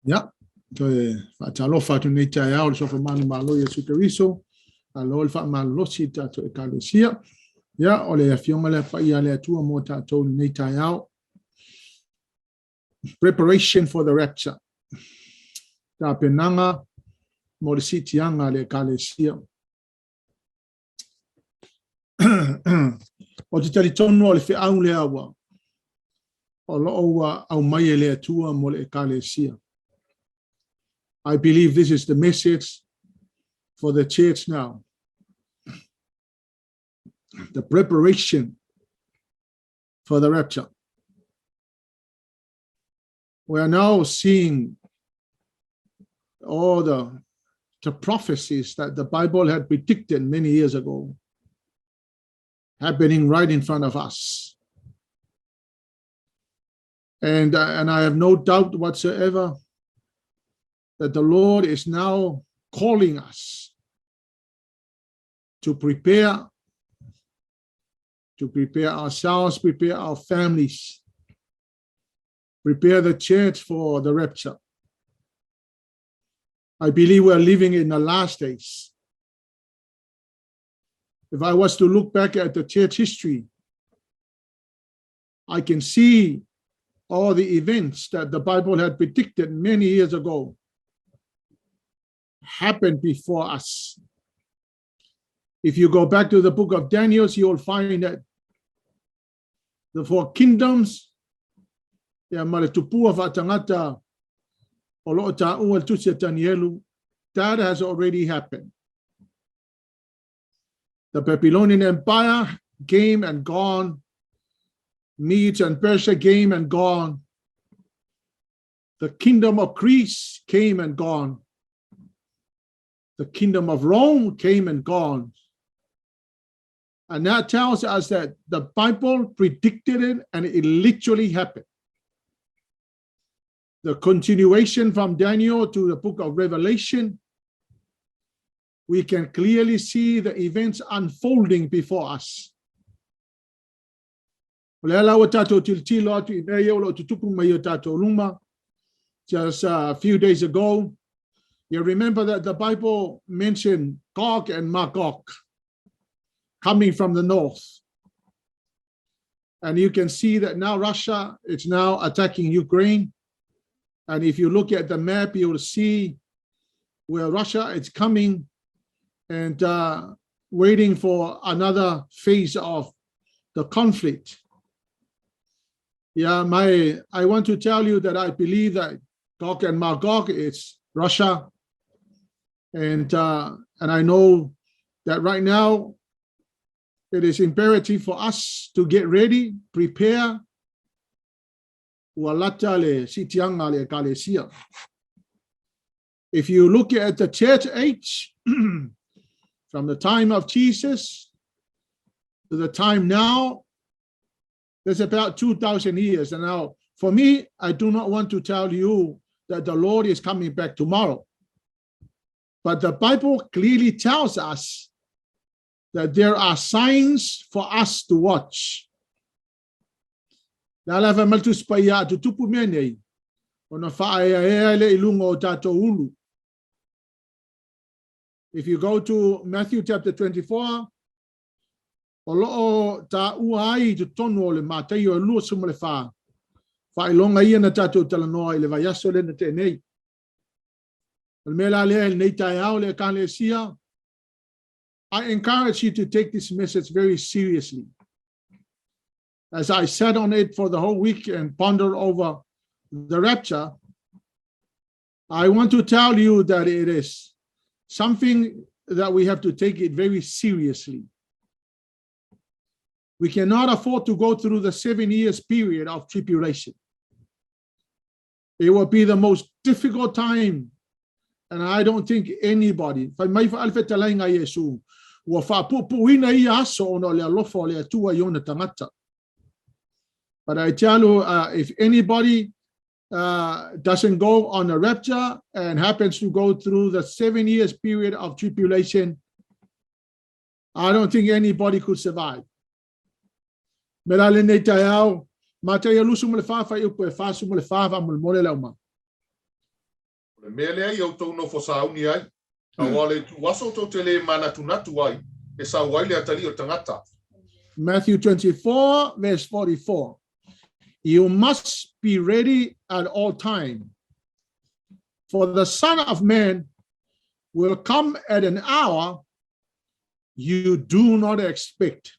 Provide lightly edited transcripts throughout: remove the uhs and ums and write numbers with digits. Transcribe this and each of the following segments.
Ia, toe faatalofa atu nei taeao le sofa manumalo Iesu Keriso, alo le faamalolosi i le tatou Ekalesia. Ia, o le afioga lea paia a le Atua mo tatou i lenei taeao. Preparation for the rapture. Tapenaga mo le siitiaga a le Ekalesia. Ou te talitonu o le feau lea ua o loo ua aumai e le Atua mo le Ekalesia. I believe this is the message for the church now. The preparation for the rapture. We are now seeing all the prophecies that the Bible had predicted many years ago happening right in front of us. And I have no doubt whatsoever that the Lord is now calling us to prepare ourselves, prepare our families, prepare the church for the rapture. I believe we are living in the last days. If I was to look back at the church history, I can see all the events that the Bible had predicted many years ago happened before us. If you go back to the book of Daniel, you will find that the four kingdoms, ia ma le tupua faatagata o loo taua i le tusi a Tanielu, that has already happened. The Babylonian Empire came and gone. Medes and Persia came and gone. The kingdom of Greece came and gone. The kingdom of Rome came and gone. And that tells us that the Bible predicted it and it literally happened. The continuation from Daniel to the book of Revelation, we can clearly see the events unfolding before us. O le ala ua tatou tilotilo atu i mea ia o lo o tutupu mai o tatou luma. Just a few days ago, you remember that the Bible mentioned Gog and Magog coming from the north. And you can see that now Russia is now attacking Ukraine. And if you look at the map, you will see where Russia is coming and waiting for another phase of the conflict. Yeah, my I want to tell you that I believe that Gog and Magog is Russia, and I know that right now it is imperative for us to get ready, prepare. Ua lata le siitiaga le Ekalesia. If you look at the church age, from the time of Jesus to the time now, there's about 2,000 years. And now, for me, I do not want to tell you that the Lord is coming back tomorrow. But the Bible clearly tells us that there are signs for us to watch. Le ala fai mai le Tusi Paia a tutupu mea nei, ona faaeaea lea i luga o tatou ulu. If you go to Matthew chapter 24, o loo taua ai i totonu o le Mataio e 24. Faailoga ia na tatou talanoa i le vaiaso lea na tea nei. O le mea la lea i lenei taeao le Ekalesia, I encourage you to take this message very seriously. As I sat on it for the whole week and pondered over the rapture, I want to tell you that it is something that we have to take it very seriously. We cannot afford to go through the 7 years period of tribulation. It will be the most difficult time. And I don't think anybody, fai mai le fetalaiga a Iesu, ua faapuupuuina ia aso ona o le alofa o le Atua i ona tagata. But I tell you, if anybody doesn't go on a rapture and happens to go through the 7 years period of tribulation, I don't think anybody could survive. Me la lenei taeao, Mataio 24 fuaiupu e 44 faamolemole le auma. Le mea lea ia outou nofo sauni ai, aua o le ituaso tou te lē manatunatu ai, e sau ai le Atalii o le tagata. Matthew 24, verse 44. You must be ready at all time, for the Son of Man will come at an hour you do not expect.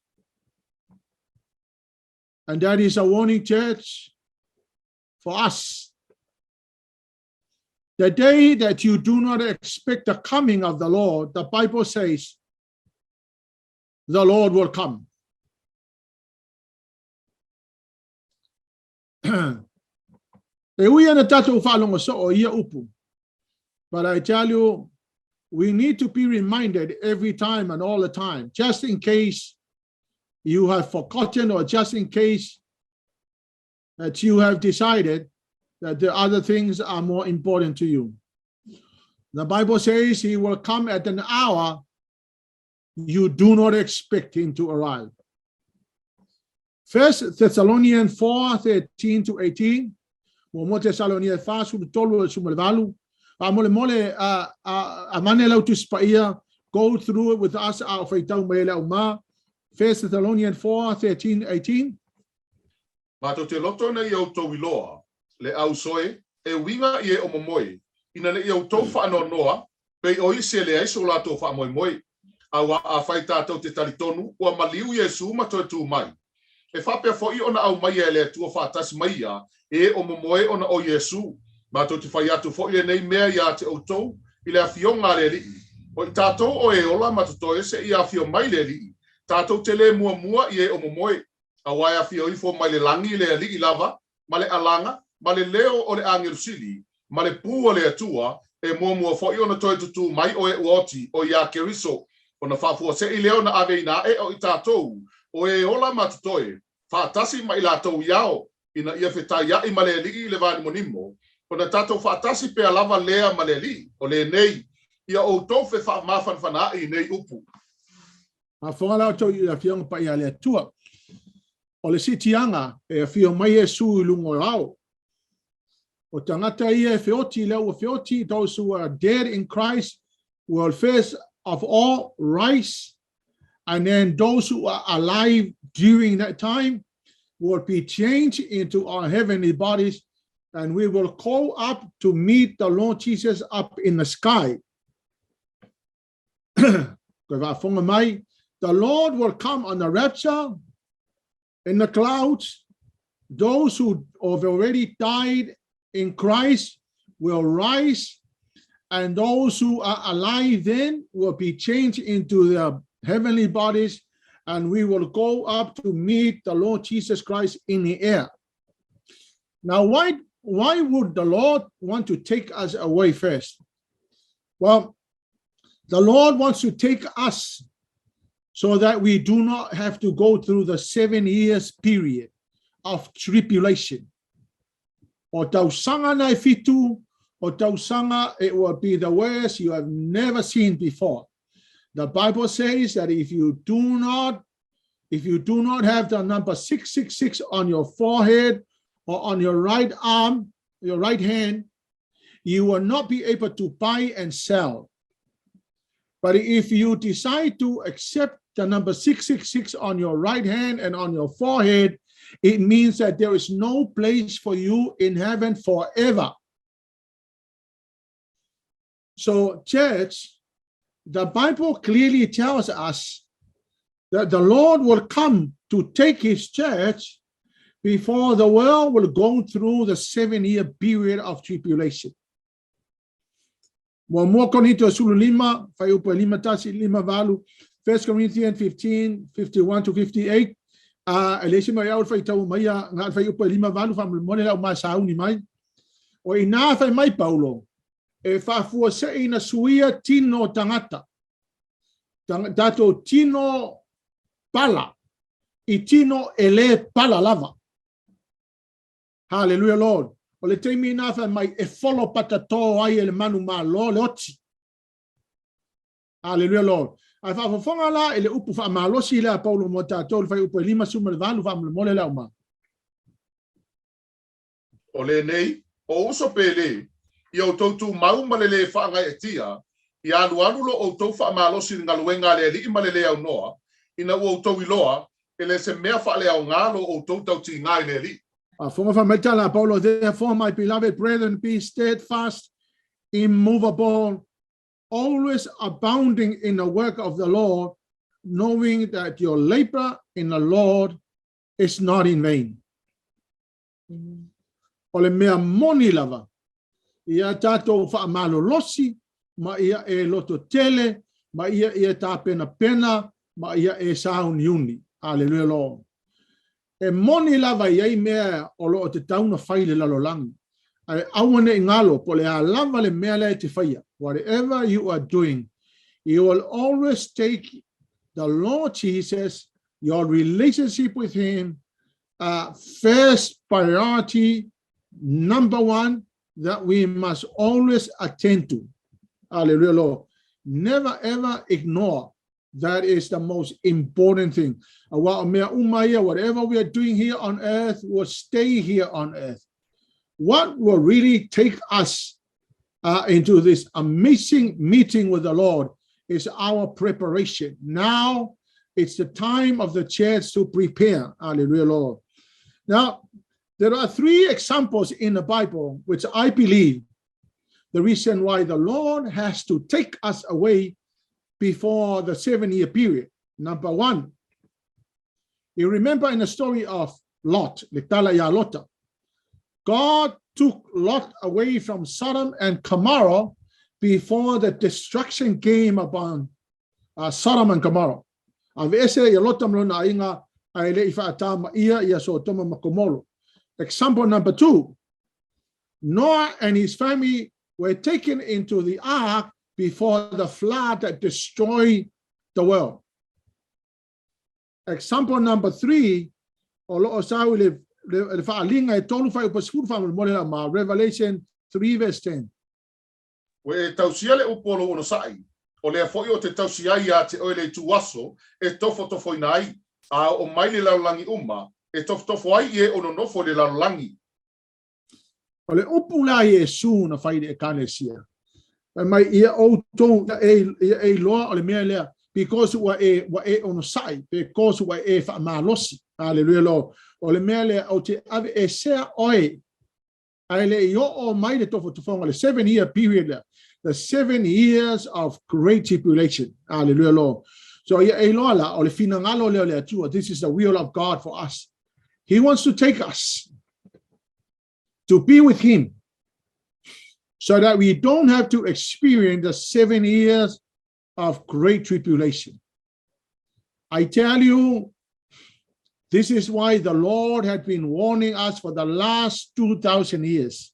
And that is a warning, church, for us. The day that you do not expect the coming of the Lord, the Bible says, the Lord will come. E ui ana tātou whaalongo so o ia upu. But I tell you, we need to be reminded every time and all the time, just in case you have forgotten or just in case that you have decided that the other things are more important to you. The Bible says he will come at an hour you do not expect him to arrive. First Thessalonians 4, 13 to 18. Muamua Tesalonia e fa sulu tolu e suma le valu. A mole mole a a a mane lau tusi paia go through it with us a o faitau mai le au ma. First Thessalonians 4, 13, 18. Matou te loto ina ia outou iloa, le auso e, e uiga i e o momoe, ina ne i outou faanoanoa, pei o isi e leai so latou faamoemoe. Auā afai tatou te talitonu, ua maliu Iesū ma toe tū mai. E faapea foʻi ona aumaia e le Atua faatasi mai ia e o momoe ona o Iesū. Matou te fai atu foʻi lenei mea iā te outou, i le afioga a le Alii. O i tatou o e ola ma totoe seia afio mai le Alii, tatou te lē muamua i e o momoe. Auā e afio ifo mai le lagi le Alii lava, ma le alaga, ma le leo o le agelu sili, ma le pū a le Atua, e muamua foʻi ona toe tutū mai o e ua oti, o iā Keriso, ona faafuaseʻi lea ona aveina aʻe o i tatou, o e ola ma totoe, faatasi ma i latou i ao, ina ia fetaiaʻi ma le Alii i le vānimonimo, ona tatou faatasi pea lava lea ma le Alii, o lenei, ia outou fefaamafanafana aʻe i nei upu. Faafofoga la outou i le Afioga Paia a le Atua. O le siitiaga e afio mai Iesu i luga o ao. O tagata ia e feoti, lea ua feoti, those who are dead in Christ will first of all rise, and then those who are alive during that time will be changed into our heavenly bodies, and we will call up to meet the Lord Jesus up in the sky. Koe faafofoga mai, the Lord will come on the rapture in the clouds. Those who have already died in Christ will rise, and those who are alive then will be changed into their heavenly bodies, and we will go up to meet the Lord Jesus Christ in the air. Now, why, why would the Lord want to take us away first? Well, the Lord wants to take us so that we do not have to go through the 7 years period of tribulation. O tausaga na e fitu, o tausaga, it will be the worst you have never seen before. The Bible says that if you do not if you do not have the number 666 on your forehead or on your right arm, your right hand, you will not be able to buy and sell. But if you decide to accept the number 666 on your right hand and on your forehead, it means that there is no place for you in heaven forever. So, church, the Bible clearly tells us that the Lord will come to take his church before the world will go through the 7-year period of tribulation. Muamua Korinito e sulu lima, fuaiupu e lima tasi, lima valu, 1 Corinthians 15, 51 to 58, a e le isi mai au le faitau mai a ngā le fuaiupu e lima valu faamolemole le au ma sauni mai. O inā fai mai Paulo, e faafuasei na suia tino tagata, tatou tino pala, i tino e lē pala lava. Hallelujah Lord. O le taimi inā fai mai e folo patatō ai e le manu malo le oti. Hallelujah Lord. Ae faafofoga la i le upu faamalosi lea a Paulo mo tatou le fuaiupu e 58 faamolemole le au ma. O lenei, o uso pele, Ia outou tumau ma le lē faagaeetia, ia alualu lo outou faamalosi i le galuega a le Alii ma le lē aunoa, ina ua outou iloa, e le se mea faaleaoga lo outou tautigā i le Alii. Faafofoga fai mai le tala a Paulo, Therefore, my beloved brethren, be steadfast, immovable, always abounding in the work of the Lord, knowing that your labor in the Lord is not in vain. O le mea moni lava, ia tatou faamalolosi ma ia e lototele ma ia ia tapenapena ma ia e sauniuni. Aleluia Lord. E moni lava e i ai mea o lo o tatau ona fai i le lalolagi, ae aua ne i galo po o le a lava le mea lea e te faia, whatever you are doing, you will always take the Lord Jesus, your relationship with him, first priority, number one, that we must always attend to. Hallelujah, Lord. Never ever ignore. That is the most important thing. Aua o mea uma ia, whatever we are doing here on earth will stay here on earth. What will really take us into this amazing meeting with the Lord is our preparation. Now it's the time of the church to prepare. Hallelujah, Lord. Now, there are three examples in the Bible which I believe the reason why the Lord has to take us away before the 7-year period. Number one, you remember in the story of Lot, le tala ia Lota. God took Lot away from Sodom and Gomorrah before the destruction came upon Sodom and Gomorrah. Aveese ia Lota ma lona aiga ae le i faatamaia ia Sotoma ma Komoro. Example number two, Noah and his family were taken into the ark before the flood that destroyed the world. Example number three, o lo o sau i le, le, le faaaliga e tolu fuaiupu 10 faamolemole lau ma Revelation 3 verse 10. Ua e tausia le upu o lou onosai, o lea foi ou te tausi ai iā te oe le ituaso e tofotofoina ai, a oo mai le lalolagi uma, e tofotofo ai i e o nonofo i le lalolagi. O le upu la a Iesu na fai i le Ekalesia, fai mai, Ia outou, ia e, ia e iloa o le mea lea, because ua e, ua e onosai, because ua e faamalosi. Haleluia Lord. O le mea lea, ou te aveesea oe, ae le i oo mai le tofotofoga, le 7 year period lea, the 7 years of great tribulation. Haleluia Lord. So ia e iloa la, o le finagalo lea o le Atua, this is the will of God for us. He wants to take us to be with him so that we don't have to experience the 7 years of great tribulation. I tell you, this is why the Lord had been warning us for the last 2,000 years.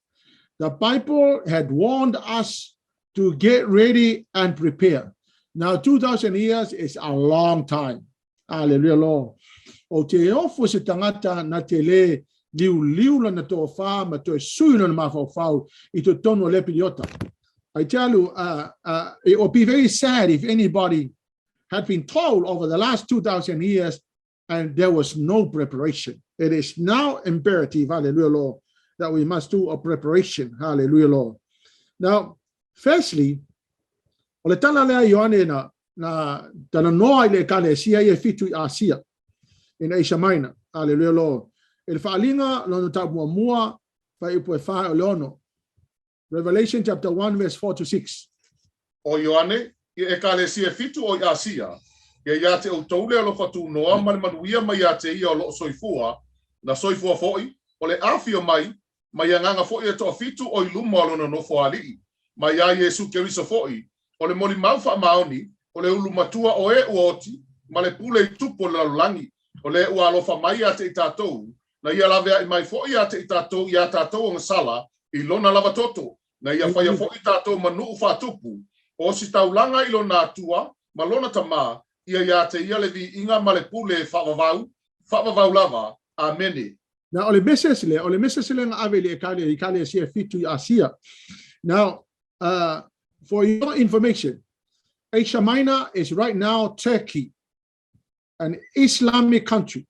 The Bible had warned us to get ready and prepare. Now, 2,000 years is a long time. Hallelujah, Lord. O te ofo se tagata na te le liuliu lana tofa ma toe sui lona mafaufau i totonu o lea piliota. I tell you, it would be very sad if anybody had been told over the last 2,000 years and there was no preparation. It is now imperative, hallelujah, Lord, that we must do a preparation, hallelujah, Lord. Now, firstly, o le tala lea Ioane na talanoa i le Ekalesia ia e fitu i Asia, in Asia Minor, hallelujah, Lord. I le Faaaliga lona mataupu muamua, fuaiupu e 4 e o le 6. Revelation chapter 1 verse 4 to 6. O Ioane, i Ekalesia e fitu o i Asia, ia iā te outou le alofa tunoa ma le manuia mai iā te ia o loo soifua, na soifua foi, o le afio mai, mai agaga foi e toafitu o i luma o lona nofo alii, mai iā Iesu Keriso foi, o le molimau faamaoni, o le ulu matua o e ua oti, ma le pule i tupu o le lalolagi, o le ua alofa mai iā te i tatou, na ia laveai mai foi iā te i tatou i a tatou agasala i lona lava toto, na ia faia foi tatou ma nuu faatupu, o ositaulaga i lona Atua ma lona Tama, ia iā te ia le viiga ma le pule faavavau, faavavau lava. Amene. Now, o le message lea, o le message lea na ave i le Ekalesia e fitu i Asia. Now, for your information, Asia Minor is right now Turkey, an Islamic country.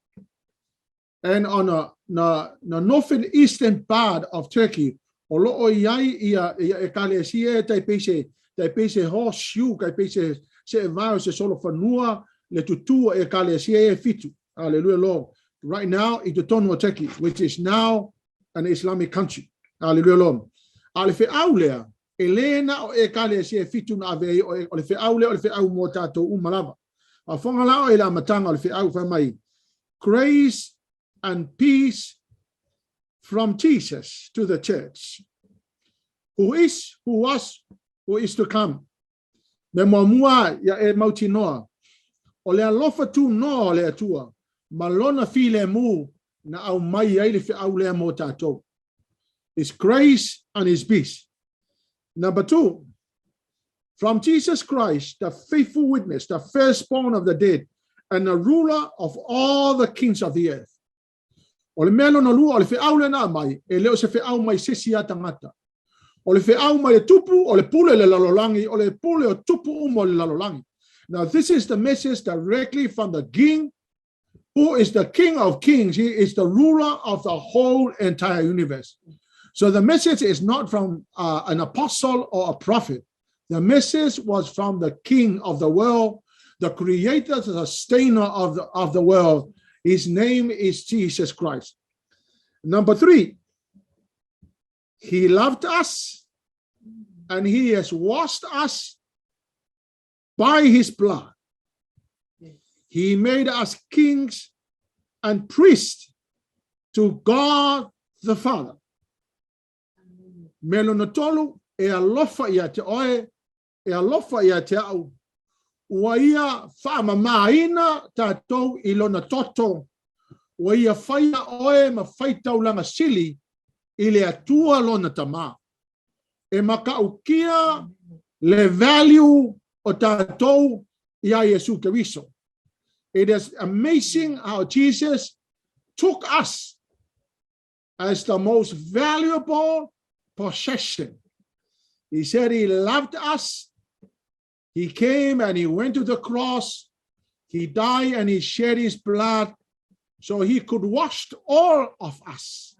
And on the northern eastern part of Turkey, O lo o i ai ia ia ekalesia e tai pei se tai pei se horseshoe, tai pei se seevae o se solofanua le tutū o ekalesia ia e fitu. Hallelujah Lord. Right now i totonu o Turkey, which is now an Islamic country. Hallelujah Lord. A o le feau lea, e le na o ekalesia e fitu na ave ai, o le feau lea o le feau mo tatou uma lava. Faafofoga la oe i le amataga o le feau fai mai, Grace and peace from Jesus to the church, who is, who was, who is to come. Mea muamua ia e mautinoa, o le alofa tunoa o le Atua ma lona filemu na aumai ai le feau lea mo tatou. His grace and his peace. Number two, from Jesus Christ, the faithful witness, the firstborn of the dead, and the ruler of all the kings of the earth. O le mea lona lua, o le feau lea na aumai, e le o se feau mai se isi lava tagata. O le feau mai le Tupu, o le pule o le lalolagi, o le pule o tupu uma o le lalolagi. Now this is the message directly from the King, who is the King of Kings. He is the ruler of the whole entire universe. So the message is not from an apostle or a prophet. The message was from the King of the world, the creator, the sustainer of the world. His name is Jesus Christ. Number three, he loved us and he has washed us by his blood. He made us kings and priests to God the Father. Mea lona tolu, e alofa ia te oe, e alofa ia te au, ua ia faamamaina tatou i lona toto, ua ia faia oe ma faitaulaga sili i le Atua lona Tama. E matautia le value o tatou iā Iesu Keriso. It is amazing how Jesus took us as the most valuable possession. He said he loved us. He came and he went to the cross. He died and he shed his blood so he could wash all of us.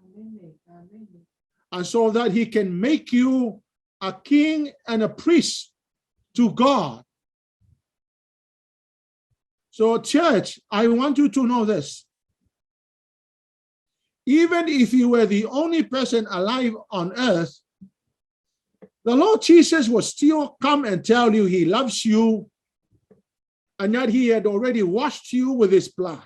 And so that he can make you a king and a priest to God. So, church, I want you to know this. Even if you were the only person alive on earth, the Lord Jesus will still come and tell you he loves you and that he had already washed you with his blood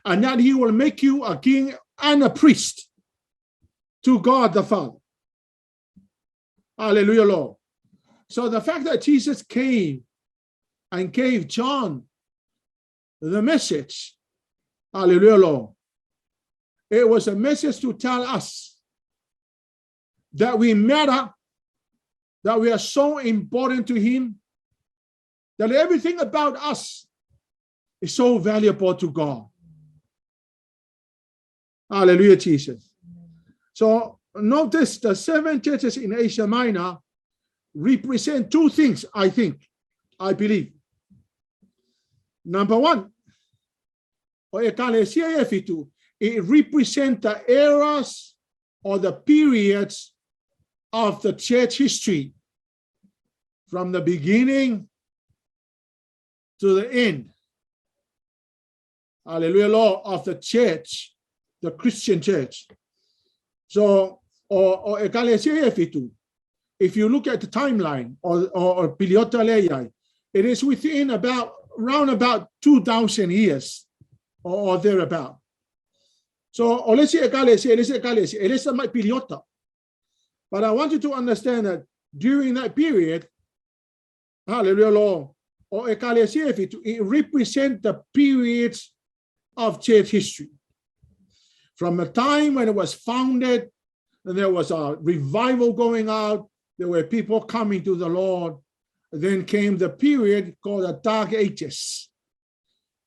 and that he will make you a king and a priest to God the Father. Hallelujah, Lord. So the fact that Jesus came and gave John the message, hallelujah, Lord, it was a message to tell us that we matter, that we are so important to him, that everything about us is so valuable to God. Hallelujah, Jesus. So notice the seven churches in Asia Minor represent two things, I think, I believe. Number one, o ekalesia e fitu, it represents the eras or the periods of the church history from the beginning to the end. Hallelujah, Lord, of the church, the Christian church. So, o ekalesia e fitu, if you look at the timeline or piliota lea iai, it is within about round about 2,000 years or thereabout. So, o le isi ekalesia, le isi ekalesia, e le se mai piliota. But I want you to understand that during that period, hallelujah, Lord, o ekalesia e fitu, it represent the periods of church history. From the time when it was founded, and there was a revival going out, there were people coming to the Lord. Then came the period called the Dark Ages.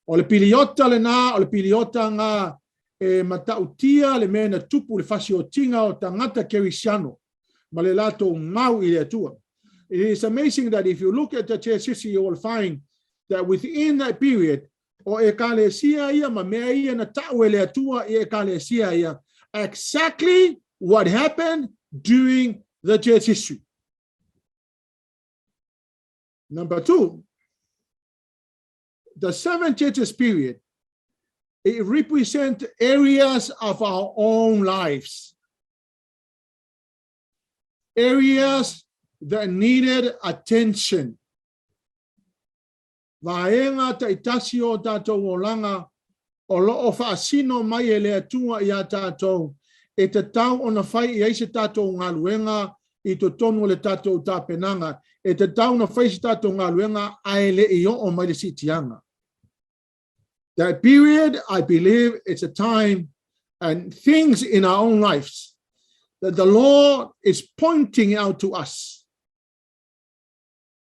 O le piliota lena, o le piliota nga e matautia le mea na tupu le fasiotiga o tagata kerisiano ma le latou gau i le Atua. It is amazing that if you look at the church history, you will find that within that period, o ekalesia ia ma mea ia na ta'u e le Atua i ekalesia ia, exactly what happened during the church history. Number two, the seven churches period, it represents areas of our own lives. Areas that needed attention. Vaega taitasi o tātou olaga o loo faasino mai e le Atua iā tātou e tatau ona fai i ai se tātou galuega i totonu o le tātou tapenaga e tatau ona fai se tātou galuega ae le i oo mai le siitiaga. That period, I believe it's a time and things in our own lives that the Lord is pointing out to us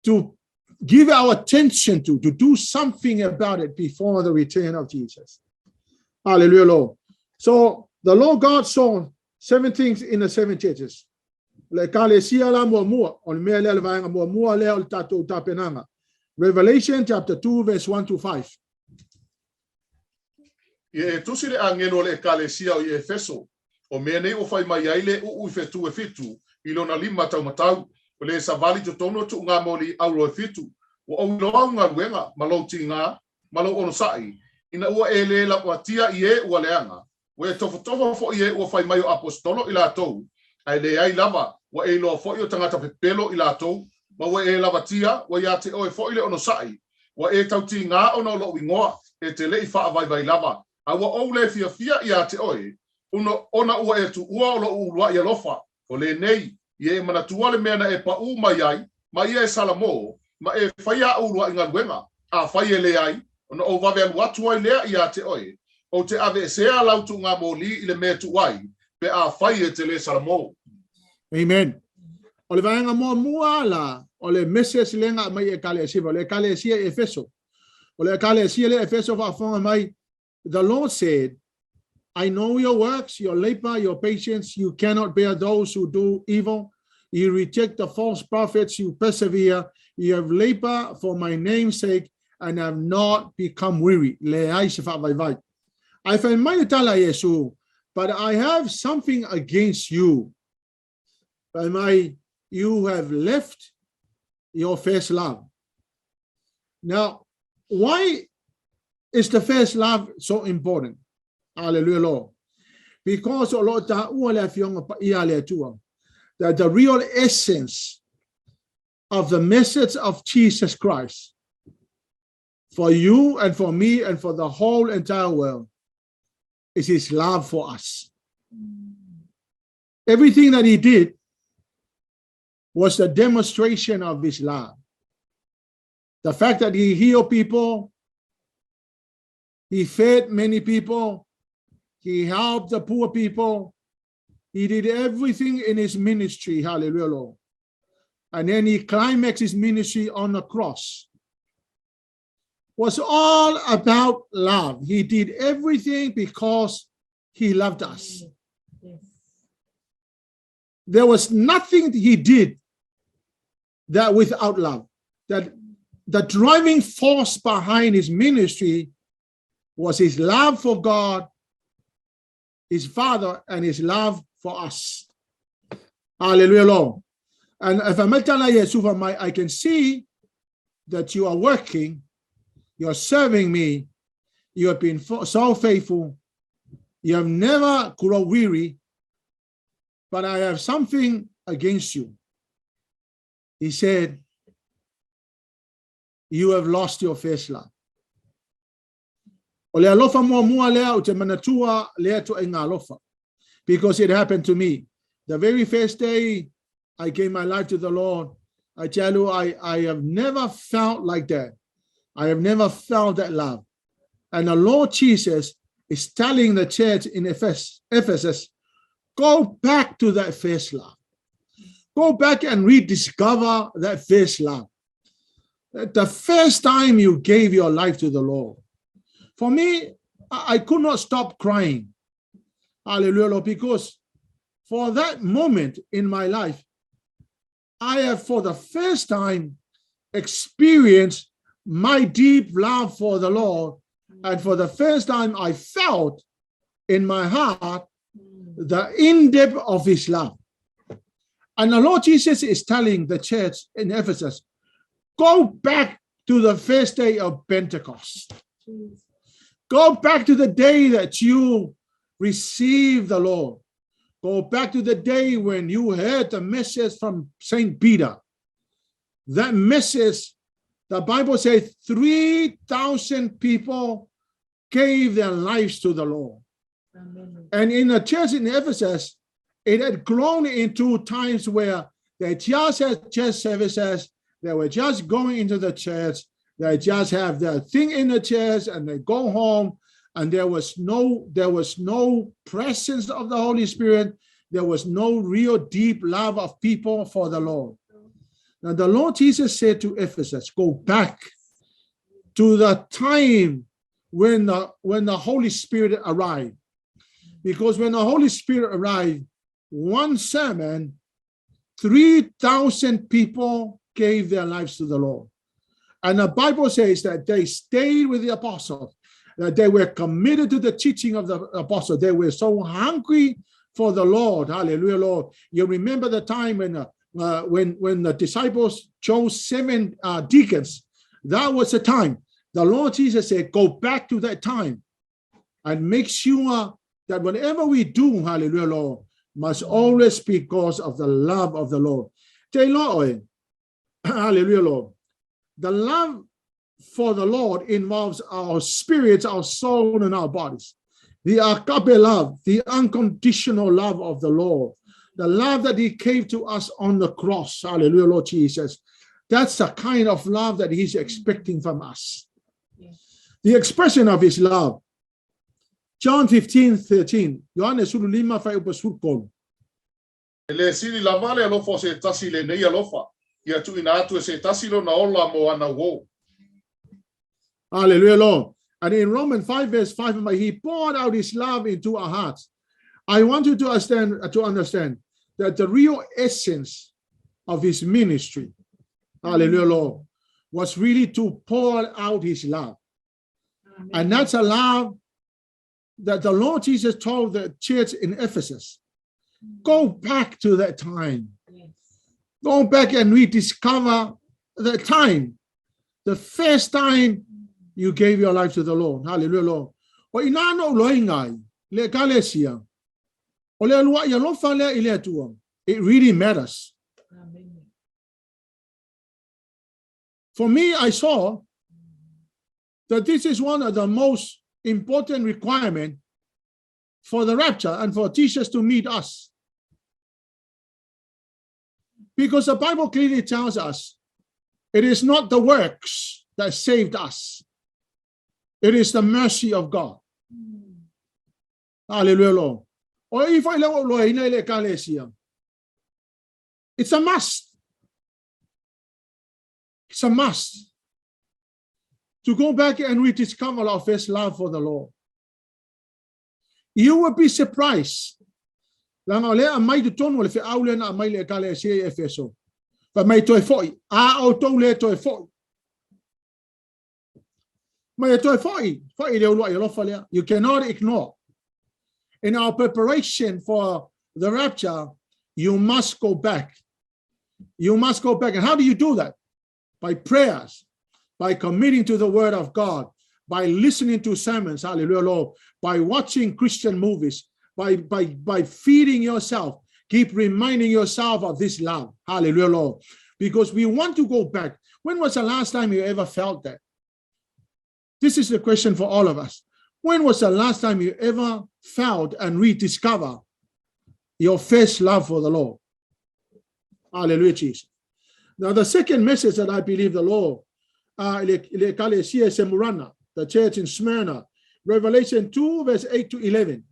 to give our attention to do something about it before the return of Jesus. Hallelujah, Lord. So the Lord God saw seven things in the seven churches. Le ekalesia la muamua, o le mea lea le vaega muamua lea o le tātou tapenaga. Revelation chapter 2 verse 1 to 5. Ia e tusi i le agelo o le ekalesia o i Efeso, o mea nei ua fai mai ai le uu i fetu e fitu, i lona lima taumatau, o le savali i totonu o tuugamoli auro e fitu, ua ou iloa au galuega, ma lou tigā, ma lou onosaʻi, ina ua e lē lavatia i e ua leaga, ua e tofotofo foʻi e ua fai mai o aposetolo i latou, ae leai lava, ua e iloa foʻi o tagata pepelo i latou, ma ua e lavatia, ua iā te oe foʻi le onosaʻi, ua e tautigā ona o loʻu igoa, e te leʻi faavaivai lava, a ua ou lē fiafia iā te oe, ona ua e tuua o loʻu uluaʻi alofa, o lenei, ia e manatua le mea na e paʻū mai ai, ma ia e salamo, ma e faia aʻu uluaʻi galuega, afai e leai, ona ou vave alu atu ai lea iā te oe, ou te aveesea lau tuugamōlī i le mea e tuu ai, pe afai e te lē salamo. Amen. O le vaega muamua la, o le message lea na aumai i ekalesia, o le ekalesia i Efeso. O le ekalesia lea Efeso faafofoga mai, the Lord said, I know your works, your labor, your patience. You cannot bear those who do evil. You reject the false prophets. You persevere. You have labor for my name's sake and have not become weary. Leai se faavaivai. Ae fai mai le tala a Iesu, but I have something against you. Fai mai, you have left your first love. Now, why is the first love so important? Hallelujah, Lord. Because o loo taua le afioga paia a le Atua, that the real essence of the message of Jesus Christ for you and for me and for the whole entire world is his love for us. Everything that he did was a demonstration of his love. The fact that he healed people, he fed many people, he helped the poor people, he did everything in his ministry. Hallelujah, Lord. And then he climaxed his ministry on the cross. Was all about love. He did everything because he loved us. There was nothing he did that without love. That the driving force behind his ministry was his love for God, his Father, and his love for us. Hallelujah, Lord. And if I mai, I can see that you are working, you are serving me, you have been so faithful, you have never grown weary, but I have something against you. He said, you have lost your first love. O le alofa muamua lea ou te manatua lea ituaiga alofa. Because it happened to me. The very first day I gave my life to the Lord, I tell you, I have never felt like that. I have never felt that love. And the Lord Jesus is telling the church in Ephesus, go back to that first love. Go back and rediscover that first love. The first time you gave your life to the Lord. For me, I could not stop crying. Hallelujah, Lord, because for that moment in my life, I have for the first time experienced my deep love for the Lord. And for the first time, I felt in my heart the in-depth of his love. And the Lord Jesus is telling the church in Ephesus, go back to the first day of Pentecost. Go back to the day that you received the Lord. Go back to the day when you heard the message from St. Peter. That message, the Bible says 3,000 people gave their lives to the Lord. Amen. And in the church in Ephesus, it had grown into times where they just had church services, they were just going into the church, they just have their thing in the church and they go home, and there was no presence of the Holy Spirit. There was no real deep love of people for the Lord. Now the Lord Jesus said to Ephesus, go back to the time when the Holy Spirit arrived. Because when the Holy Spirit arrived, one sermon, 3,000 people gave their lives to the Lord. And the Bible says that they stayed with the apostles, that they were committed to the teaching of the apostles. They were so hungry for the Lord. Hallelujah, Lord. You remember the time when the disciples chose 7 deacons. That was the time. The Lord Jesus said, go back to that time and make sure that whatever we do, hallelujah, Lord, must always be because of the love of the Lord. Hallelujah, Lord. The love for the Lord involves our spirits, our soul, and our bodies. The agape love, the unconditional love of the Lord, the love that he gave to us on the cross, hallelujah, Lord Jesus. That's the kind of love that he's expecting from us. Yes. The expression of his love. John 15:13. Yohane sulu lima fa upa sulu kolu. E le sili lava le alofa o se tasi le nei alofa. Ia tu ina atu e se tasi lo na ola mo ana wo. Hallelujah, Lord. And in Romans 5 verse 5, he poured out his love into our hearts. I want you to understand that the real essence of his ministry, hallelujah, Lord, was really to pour out his love. Amen. And that's a love that the Lord Jesus told the church in Ephesus. Go back to that time. Yes. Go back and rediscover the time, the first time you gave your life to the Lord. Hallelujah, Lord. O ina no loingai, le kalesia. O le alua ia lofa lea i le atua. It really matters. Amen. For me, I saw that this is one of the most important requirement for the rapture and for Jesus to meet us. Because the Bible clearly tells us it is not the works that saved us. It is the mercy of God. Hallelujah, Lord. It's a must. It's a must to go back and rediscover our first love for the Lord. You will be surprised. Langa le a mai tonu le feau le na mai le ekalesia i Efeso. Fa mai toi foi. A o tau le toi foi. Mai toi foi. Foi le ulua i alofa lea. You cannot ignore. In our preparation for the rapture, you must go back. You must go back. And how do you do that? By prayers, by committing to the word of God, by listening to sermons, hallelujah, Lord, by watching Christian movies, by feeding yourself. Keep reminding yourself of this love, hallelujah, Lord, because we want to go back. When was the last time you ever felt that? This is the question for all of us. When was the last time you ever felt and rediscovered your first love for the Lord? Hallelujah, Jesus. Now, the second message that I believe the Lord, the church in Smyrna, Revelation 2, verse 8 to 11.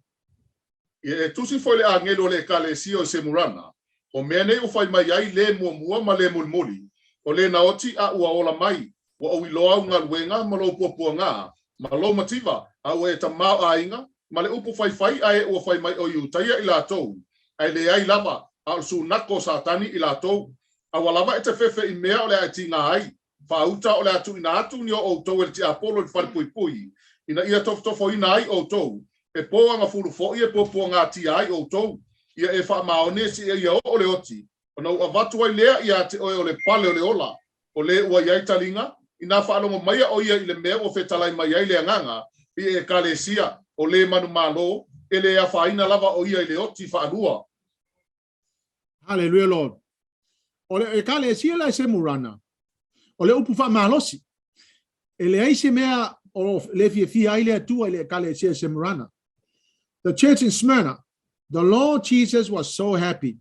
Ia e tusi foi le angelo le ekalesia o Semurana, o mea nei o whai mai ai le mua mua ma le mulimuli, o le naoti a ua ola mai, ua o iloa au ngaluenga ma lou puapuaga, ma lou mativa, a ua e tamao aiga, ma le upu faifai a e ua fai mai o Iutaia i latou, ai le ai lava, a o le sunako o Satani i latou, a ua lava e te fefe i mea o le a e tiga ai, faauta o le atu ina atu ni o outou e le tiapolo i le falepuipui, ina ia tofotofoina ai outou, e pō anga fulu foi e puapuaga tia ai outou, ia e faamaoni e si ia o le oti, Ona ou avatu ai lea ia te oe o le pale o le ola, o lē ua i ai taliga, inā faalogo maia ʻo ia i le mea ua fetalai mai ai le Agaga i Ekalesia, o lē manumalo, e le afaina lava ʻo ia i le oti faalua. Hallelujah Lord. O le Ekalesia la e Semurana, o le upu faamalosi. E leai se mea o le fiafia ai le Atua i le Ekalesia e Semurana. The church in Smyrna, the Lord Jesus was so happy.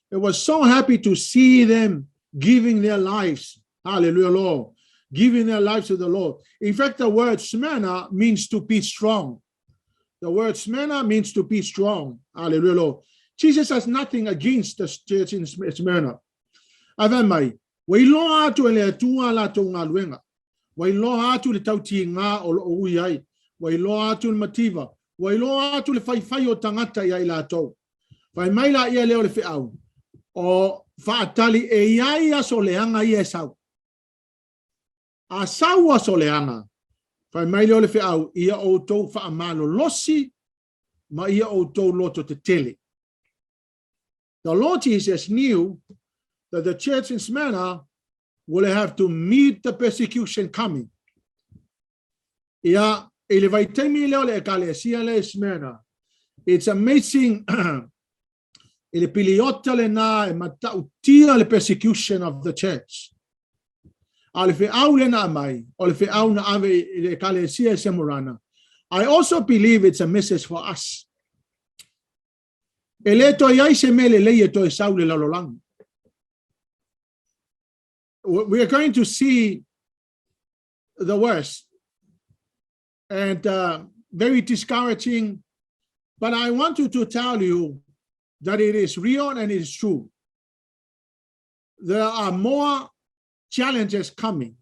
It was so happy to see them giving their lives. Hallelujah, Lord. Giving their lives to the Lord. In fact, the word Smyrna means to be strong. The word Smyrna means to be strong. Hallelujah, Lord. Jesus has nothing against the church in Smyrna. Ae fai mai, ua iloa atu e le Atua a latou galuega. Ua iloa atu le tautiga o loo ui ai. Ua iloa atu le mativa. Ua iloa atu le faifai o tagata ia i latou. Fai mai la ia lea o le feau, o faatali e i ai aso leaga ia e sau. A sau aso leaga, fai mai lea o le feau, ia outou faamalolosi ma ia outou loto tetele. The Lord Jesus knew that the church in Smyrna will have to meet the persecution coming. Ia, i le vaitaimi lea o le Ekalesia lea i Smyrna, it's amazing i le piliota lena e matautia le persecution of the church. A o le feau lea na aumai, o le feau na ave i le Ekalesia i Semurana. I also believe it's a message for us. E le toe ai se mea lelei e toe sau i le lalolagi. We are going to see the worst and very discouraging. But I want to tell you that it is real and it is true. There are more challenges coming.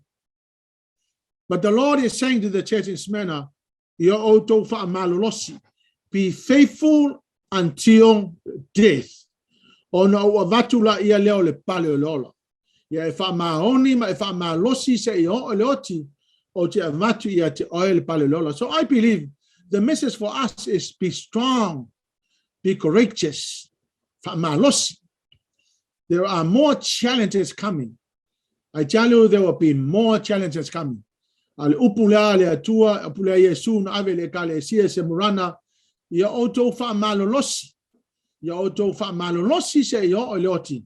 But the Lord is saying to the church in Smyrna, Ia outou faamalolosi, be faithful until death. Ona ou avatu laia lea o le pale o le ola. Ia e faamaoni ma e faamalosi seia oo i le oti, ou te avatu ia te oe le pale o le ola. So I believe the message for us is be strong, be courageous, faamalosi. There are more challenges coming. I tell you there will be more challenges coming. A le upu lea a le Atua, upu lea a Iesu na ave i le Ekalesia i Semurana, ia outou faamalolosi, ia outou faamalolosi seia oo i le oti,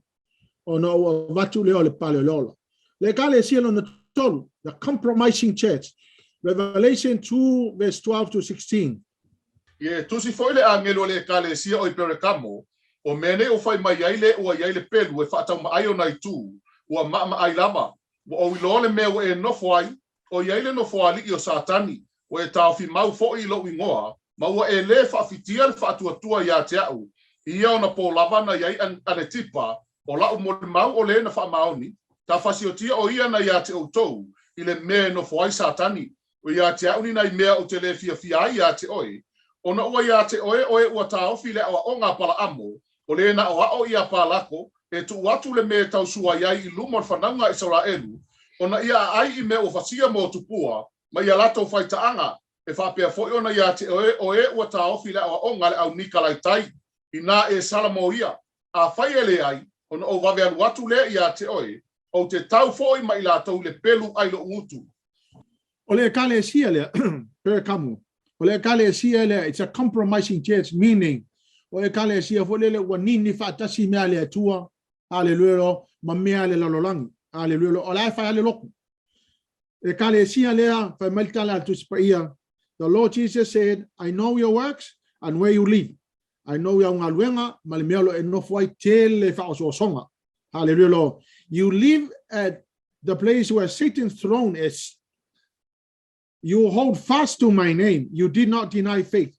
ona ou avatu lea o le pale o le ola. Le Ekalesia lona tolu, the compromising church, Revelation 2 verse 12 to 16. Ia e tusi foi le agelu o le Ekalesia o i Perekamo, O mea nei o fai mai ai le ua i ai le pelu e faataumaai ona itu, ua maʻamaʻai lava. Ua ou iloa le mea ua e nofo ai, ʻo i ai le nofoalii o Satani, ua e taofi mau foʻi i lou igoa, ma ua e lē faafitia le faatuatua iā te aʻu, i ia ona pō lava na i ai Anetipa, ʻo laʻu molimau o lē na faamaoni, ta fasiotia ʻo ia na iā te ʻoutou, i le mea e nofo ai Satani, ʻO iā te aʻu ni nai mea ou te lē fiafia ai iā te ʻoe, ona ua iā te ʻoe ʻoe ua taofi le aʻoaʻoga a Palaamo, o lē na aʻoaʻo iā Palako, e tuʻu atu le mea e tausua ai i luma o le whanauga a Isaraelu, ona ia aʻai i mea ua fasia mo tupua, ma ia latou faitaaga, e faapea foʻi ona iā te ʻoe ʻoe ua taofi le aʻoaʻoga a le ʻau Nikalaitai, inā e sala mo ia, afai e leai, ona ou vave alu atu lea iā te ʻoe, ou te tau foʻi ma i latou i le pelu ʻai loʻu gutu. O le Ekalesia lea, Perekamu, o le Ekalesia lea, it's a compromising church, meaning, o Ekalesia foi lele ua nini faatasi mea a le Atua, haleluia, ma mea a le lalolagi, haleluia, o la e fai lava le loku. Ekalesia lea, fai mai le tala a le Tusi Paia, The Lord Jesus said, I know your works and where you live. I know au galuega ma le mea o lo o e nofo ai tele faaosoosoga. Haleluia Lord. You live at the place where Satan's throne is. You hold fast to my name. You did not deny faith.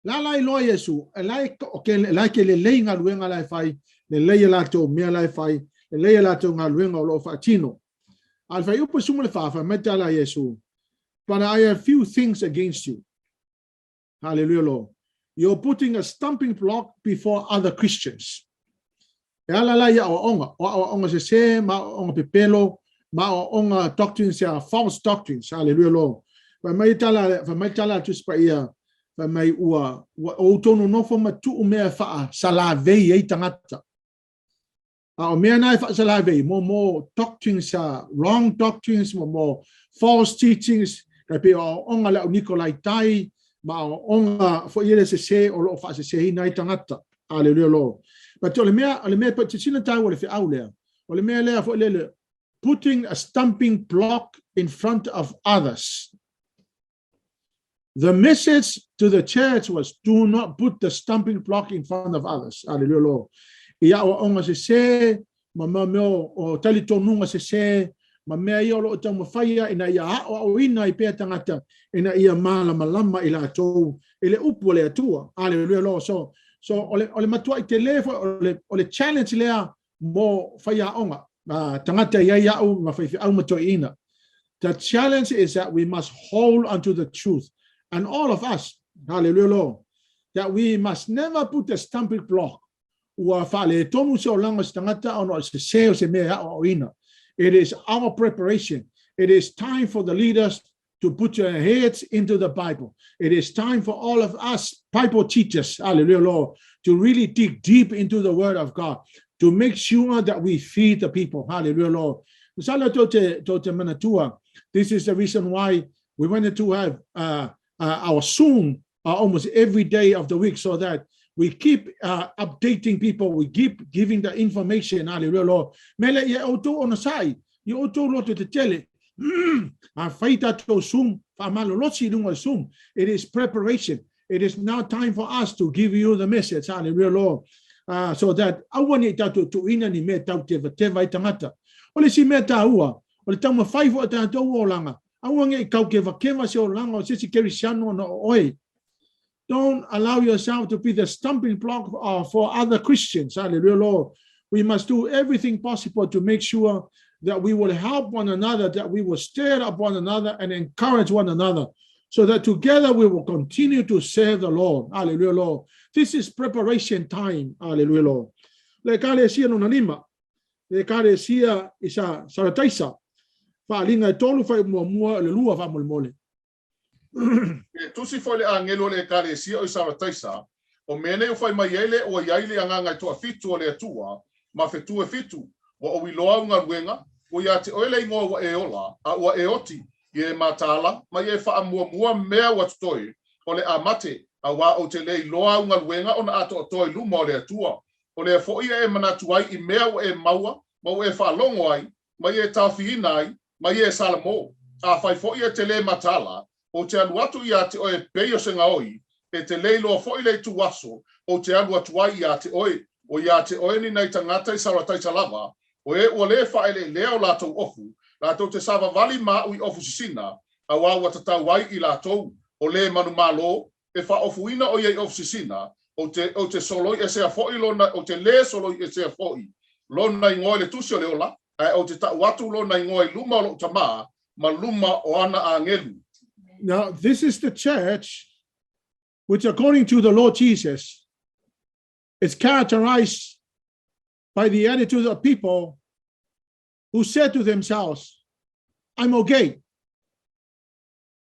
La la iloa Iesu, e la e, okay, la e ke lelei galuega la e fai, lelei e latou mea la e fai, lelei e latou galuega o lo o faatino. A le fuaiupu 14, fai mai tala a Iesu, But I have few things against you. Hallelujah, Lord. You're putting a stumbling block before other Christians. E ala la i aoaoga, o aoaoga sesē, ma aoaoga pepelo, ma aoaoga doctrines ya false doctrines. Hallelujah, Lord. Fai mai tala, fai mai tala a Tusi Paia, fai mai ua, ua outou nonofo ma tuu mea e faasalavei ai tagata. A o mea na e faasalavei, mo mo doctrines, wrong doctrines, mo mo false teachings, tai pei o aoaoga a le au Nikolaitai, ma aoaoga foi ia le sese o lo o faaseseina ai tagata. Aleluia Lord. But o le mea, o le mea silasila taua i le feau lea, o le mea lea foi lele, putting a stumbling block in front of others. The message to the church was do not put the stumbling block in front of others. Aleluia Lord. I aoaoga sese, ma mea mea o talitonuga sese, ma mea ia o lo o taumafaia ina ia aoaoina ai pea tagata ina ia malamalama i latou i le upu a le Atua. Aleluia Lord. So, so o le, o le matuai tele foi o le, o le challenge lea mo faiaoga, tagata e i ai au ma faifeau ma toeaiina. The challenge is that we must hold unto the truth. And all of us, hallelujah Lord, that we must never put the stumbling block. Ua faaletonu se olaga o se tagata ona o le sese o se mea e aoaoina. It is our preparation. It is time for the leaders to put your heads into the Bible. It is time for all of us Bible teachers, hallelujah, Lord, to really dig deep into the Word of God, to make sure that we feed the people, hallelujah, Lord. Masalo tou te, tou te manatua, this is the reason why we wanted to have our Zoom almost every day of the week so that we keep updating people, we keep giving the information, hallelujah, Lord. Mele ia outou onosai, ia outou loto tetele, a fai tatou Zoom, faamalolosi i luga o le Zoom. It is preparation. It is now time for us to give you the message, hallelujah, Lord. So that aua ne i tatou tuuina ni mea tau tevateva ai tagata. O le isi mea taua, o le taumafai foi o tatou olaga, aua ne i taukevakeva se olaga o se isi kerisiano ona o oe. Don't allow yourself to be the stumbling block for other Christians. Hallelujah, Lord. We must do everything possible to make sure that we will help one another, that we will stir up one another and encourage one another, so that together we will continue to serve the Lord. Hallelujah, Lord. This is preparation time. Hallelujah, Lord. Le ekalesia lona lima, le ekalesia i sa Sarataisa, faaaliga e tolu fuaiupu muamua i le lua faamolemole. E tusi foi le agelu o le Ekalesia o i Sarataisa, o mea nei ua fai mai ai le ua i ai le agaga e toafitu o le Atua, ma fetu e fitu, ua ou iloa au galuega, ua ia te oe le igoa ua e ola, a ua e oti, i e mataala, ma i e faamuamua mea ua totoe, o le a mate, auā ou te le iloa au galuega ona atoatoa i luma o le Atua. O lea foi e e manatu ai i mea ua e maua, ma ua e faalogo ai, ma i e taofiina ai, ma i e Salamo. Afai foi e te lē mataala, ou te alu atu iā te oe e pei o se gaoi, e te lē iloa foi le ituaso ou te alu atu ai iā te oe, o iā te oe ni nai tagata i Sarataisa lava, o e ua lē faaeleelea o latou ofu, latou te savavali ma aʻu i ofu sisina, auā ua tatau ai i latou, o lē manumalo, e faaofuina o ia i ofu sisina, ou te, ou te soloi esea foi lona, ou te lē soloi esea foi lona igoa i le tusi o le ola, ae ou te taʻu atu lona igoa i luma o loʻu Tamā ma luma o ana agelu. Now, this is the church which, according to the Lord Jesus, is characterized by the attitude of people who said to themselves, I'm okay.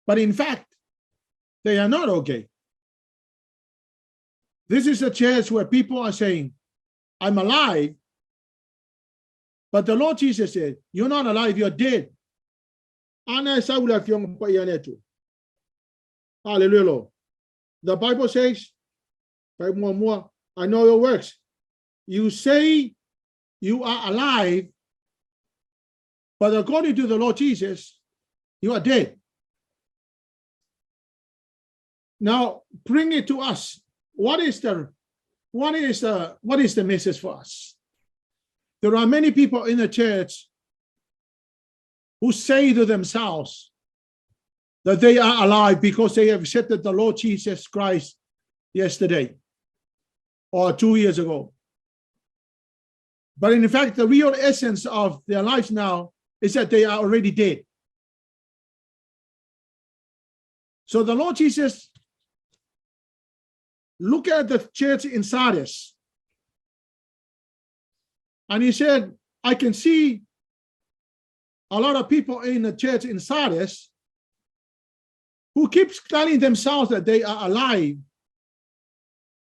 But in fact, they are not okay. This is a church where people are saying, I'm alive. But the Lord Jesus said, You're not alive, you're dead. Ana e sau le Afioga Paia a le Atua. Hallelujah, Lord. The Bible says, muamua, I know your works. You say you are alive, but according to the Lord Jesus, you are dead. Now, bring it to us. What is the what is the what is the message for us? There are many people in the church who say to themselves that they are alive because they have accepted the Lord Jesus Christ yesterday or 2 years ago. But in fact, the real essence of their lives now is that they are already dead. So the Lord Jesus look at the church in Sardis and he said, I can see a lot of people in the church in Sardis who keeps telling themselves that they are alive.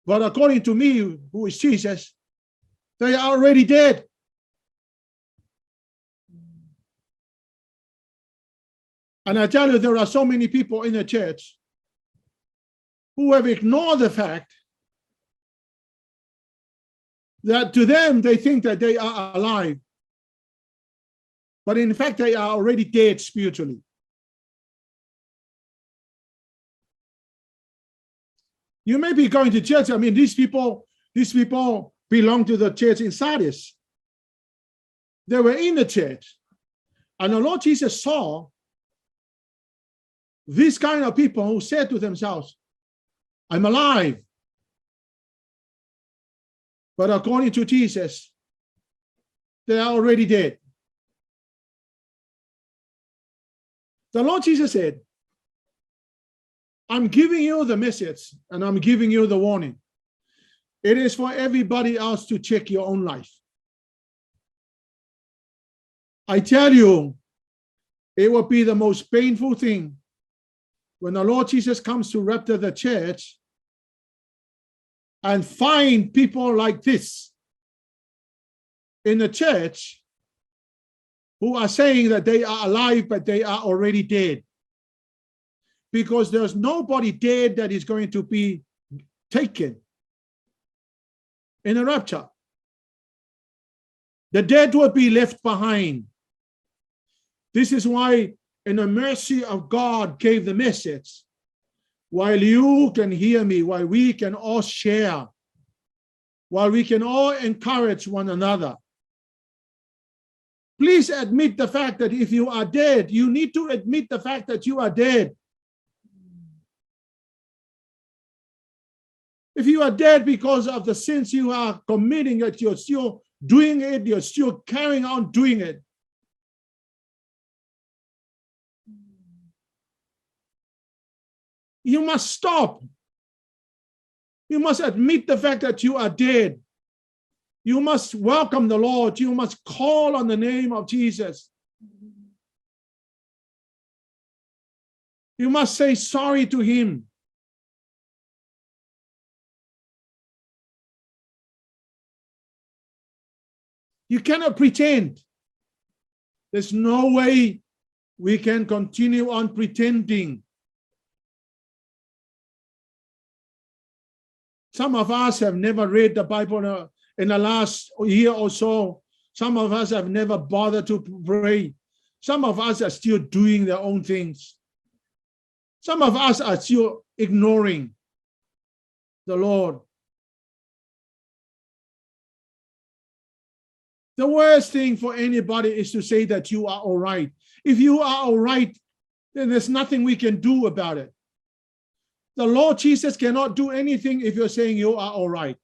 But according to me, who is Jesus, they are already dead. And I tell you, there are so many people in the church who have ignored the fact that to them they think that they are alive, but in fact they are already dead spiritually. You may be going to church. I mean, these people, these people belong to the church in Sardis. They were in the church. And the Lord Jesus saw these kind of people who said to themselves, I'm alive. But according to Jesus, they are already dead. The Lord Jesus said, I'm giving you the message and I'm giving you the warning. It is for everybody else to check your own life. I tell you, it will be the most painful thing when the Lord Jesus comes to rapture the church and find people like this in the church who are saying that they are alive, but they are already dead. Because there's nobody dead that is going to be taken in the rapture. The dead will be left behind. This is why, in the mercy of God, gave the message. While you can hear me, while we can all share, while we can all encourage one another, please admit the fact that if you are dead, you need to admit the fact that you are dead. If you are dead because of the sins you are committing, that you're still doing it, you're still carrying on doing it. You must stop. You must admit the fact that you are dead. You must welcome the Lord. You must call on the name of Jesus. You must say sorry to him. You cannot pretend. There's no way we can continue on pretending. Some of us have never read the Bible in the last year or so. Some of us have never bothered to pray. Some of us are still doing their own things. Some of us are still ignoring the Lord. The worst thing for anybody is to say that you are all right. If you are all right, then there's nothing we can do about it. The Lord Jesus cannot do anything if you're saying you are all right.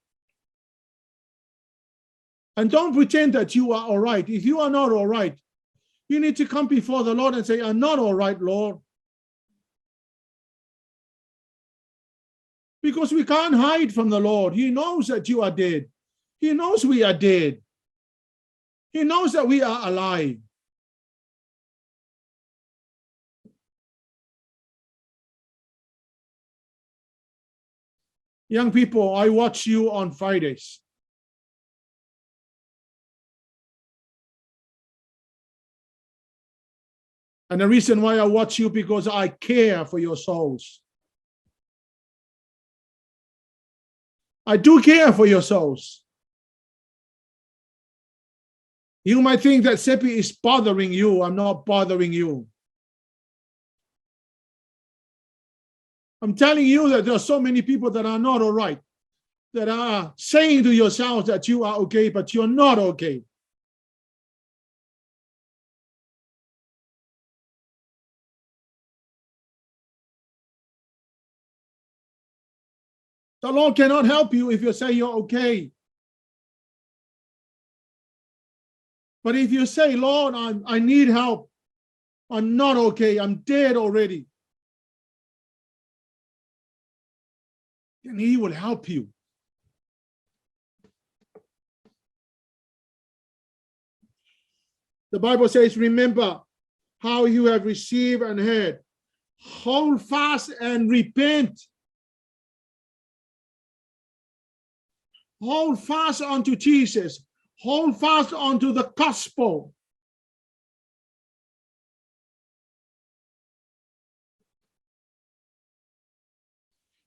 And don't pretend that you are all right. If you are not all right, you need to come before the Lord and say, I'm not all right, Lord. Because we can't hide from the Lord. He knows that you are dead. He knows we are dead. He knows that we are alive. Young people, I watch you on Fridays. And the reason why I watch you, because I care for your souls. I do care for your souls. You might think that Sepi is bothering you. I'm not bothering you. I'm telling you that there are so many people that are not all right, that are saying to yourselves that you are okay, but you're not okay. The Lord cannot help you if you say you're okay. But if you say, Lord, I need help, I'm not okay, I'm dead already, then he will help you. The Bible says, remember how you have received and heard. Hold fast and repent. Hold fast unto Jesus. Hold fast unto the gospel.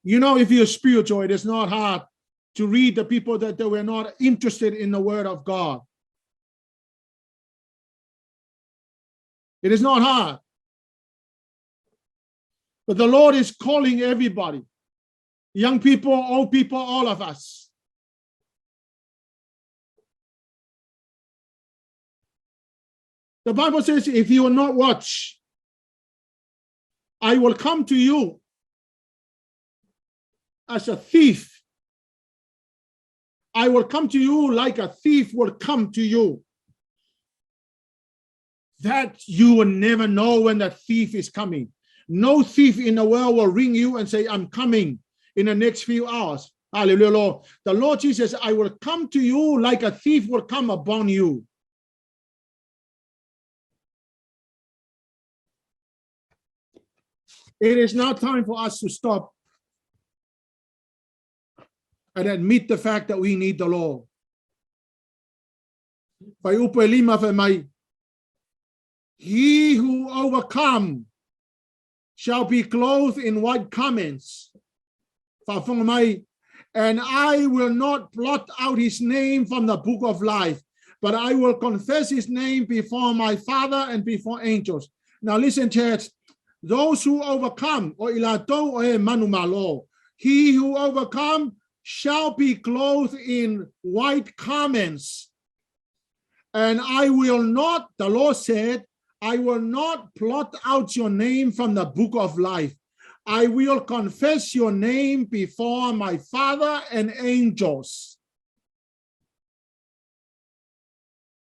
You know, if you're spiritual, it is not hard to read the people that they were not interested in the word of God. It is not hard. But the Lord is calling everybody, young people, old people, all of us. The Bible says, if you will not watch, I will come to you as a thief. I will come to you like a thief will come to you. That you will never know when the thief is coming. No thief in the world will ring you and say, I'm coming in the next few hours. Hallelujah, Lord. The Lord Jesus, I will come to you like a thief will come upon you. It is now time for us to stop and admit the fact that we need the Lord. Fuaiupu e lima fai mai, He who overcome shall be clothed in white garments. Faafofoga mai, and I will not blot out his name from the book of life, but I will confess his name before my Father and before angels. Now listen, church, those who overcome, o i latou o e manumalo, he who overcome shall be clothed in white garments. And I will not, the Lord said, I will not blot out your name from the book of life. I will confess your name before my Father and angels.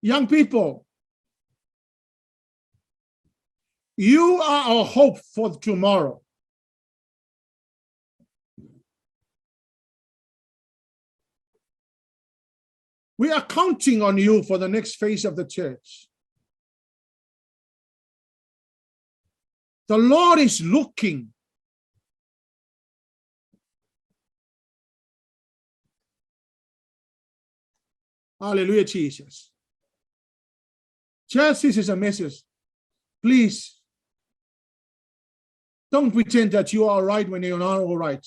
Young people, you are our hope for tomorrow. We are counting on you for the next phase of the church. The Lord is looking. Hallelujah, Jesus. Church, this is a message. Please don't pretend that you are right when you're not all right.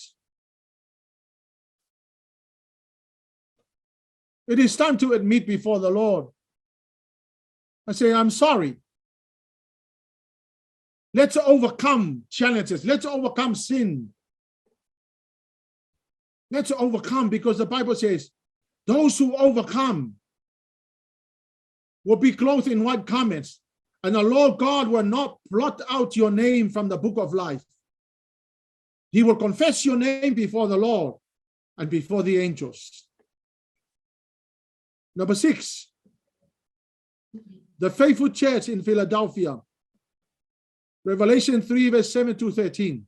It is time to admit before the Lord and say, I'm sorry. Let's overcome challenges. Let's overcome sin. Let's overcome, because the Bible says, those who overcome will be clothed in white garments, and the Lord God will not blot out your name from the book of life. He will confess your name before the Lord and before the angels. Number 6, the faithful church in Philadelphia. Revelation 3, verse 7 to 13.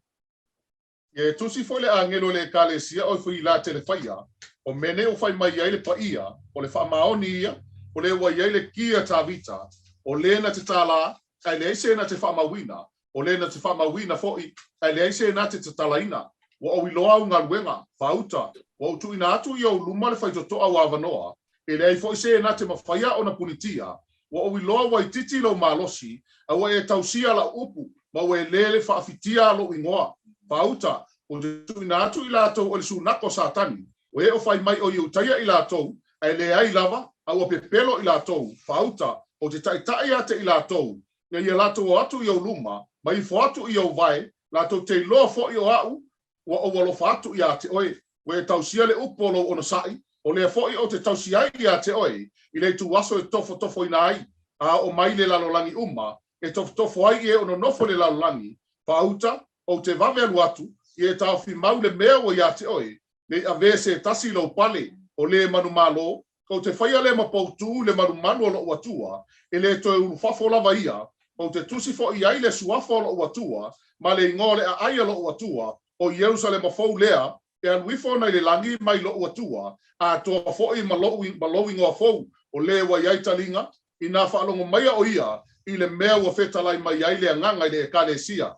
E tusi foi le agelo i le Ekalesia o Filatelefia, o mea nei o fai mai ai le paia, o le faamaoni ia, o le ua i ai le ki a Tavita, o le na te tālā, ae leai se na te faamauina, o le na te faamauina foi, ae leai se na te tatalaina. Ua ou iloa au galuega, faauta, ua ou tuuina atu i ou luma le faitotoa ua avanoa, e leai foi se na te mafaia ona punitia, Ua ou iloa ua itiiti lou malosi, a ua e tausia lau upu, ma ua e lele faafitia lou igoa. Faauta, ou te tuuina atu i latou o le sunaka o Satani, o e o fai mai o Iutaia i latou, ae leai lava, a ua pepelo i latou. Faauta, ou te taʻitaʻi ate i latou, ina ia latou o atu i ou luma, ma ifo atu i ou vae, latou te iloa foi o aʻu ua ou alofa atu iā te oe, ua e tausia le upu o lou onosaʻi, o lea foʻi ou te tausi ai iā te oe, i le ituaso e tofotofoina ai, a oo mai le lalolagi uma, e tofotofo ai i e o nonofo i le lalolagi, faauta, ou te vave alu atu, i e taofi mau le mea ua iā te oe, nei avē se tasi i lou pale, o lē manumalo, ou te faia lea ma poutū i le malumalu o loʻu Atua, e lē toe ulufafo lava ia, ou te tusi foʻi ai le suafa o loʻu Atua, ma le igoa o le ʻaʻai a loʻu Atua, ʻo Ierusalema fou lea, e alu ifo ana i le lagi mai loʻu Atua, atoa foʻi ma loʻu ma lou igoa fou, o lē ua i ai taliga, inā faalogo maia ʻo ia i le mea ua fetalai mai ai le Agaga i le ʻEkalesia.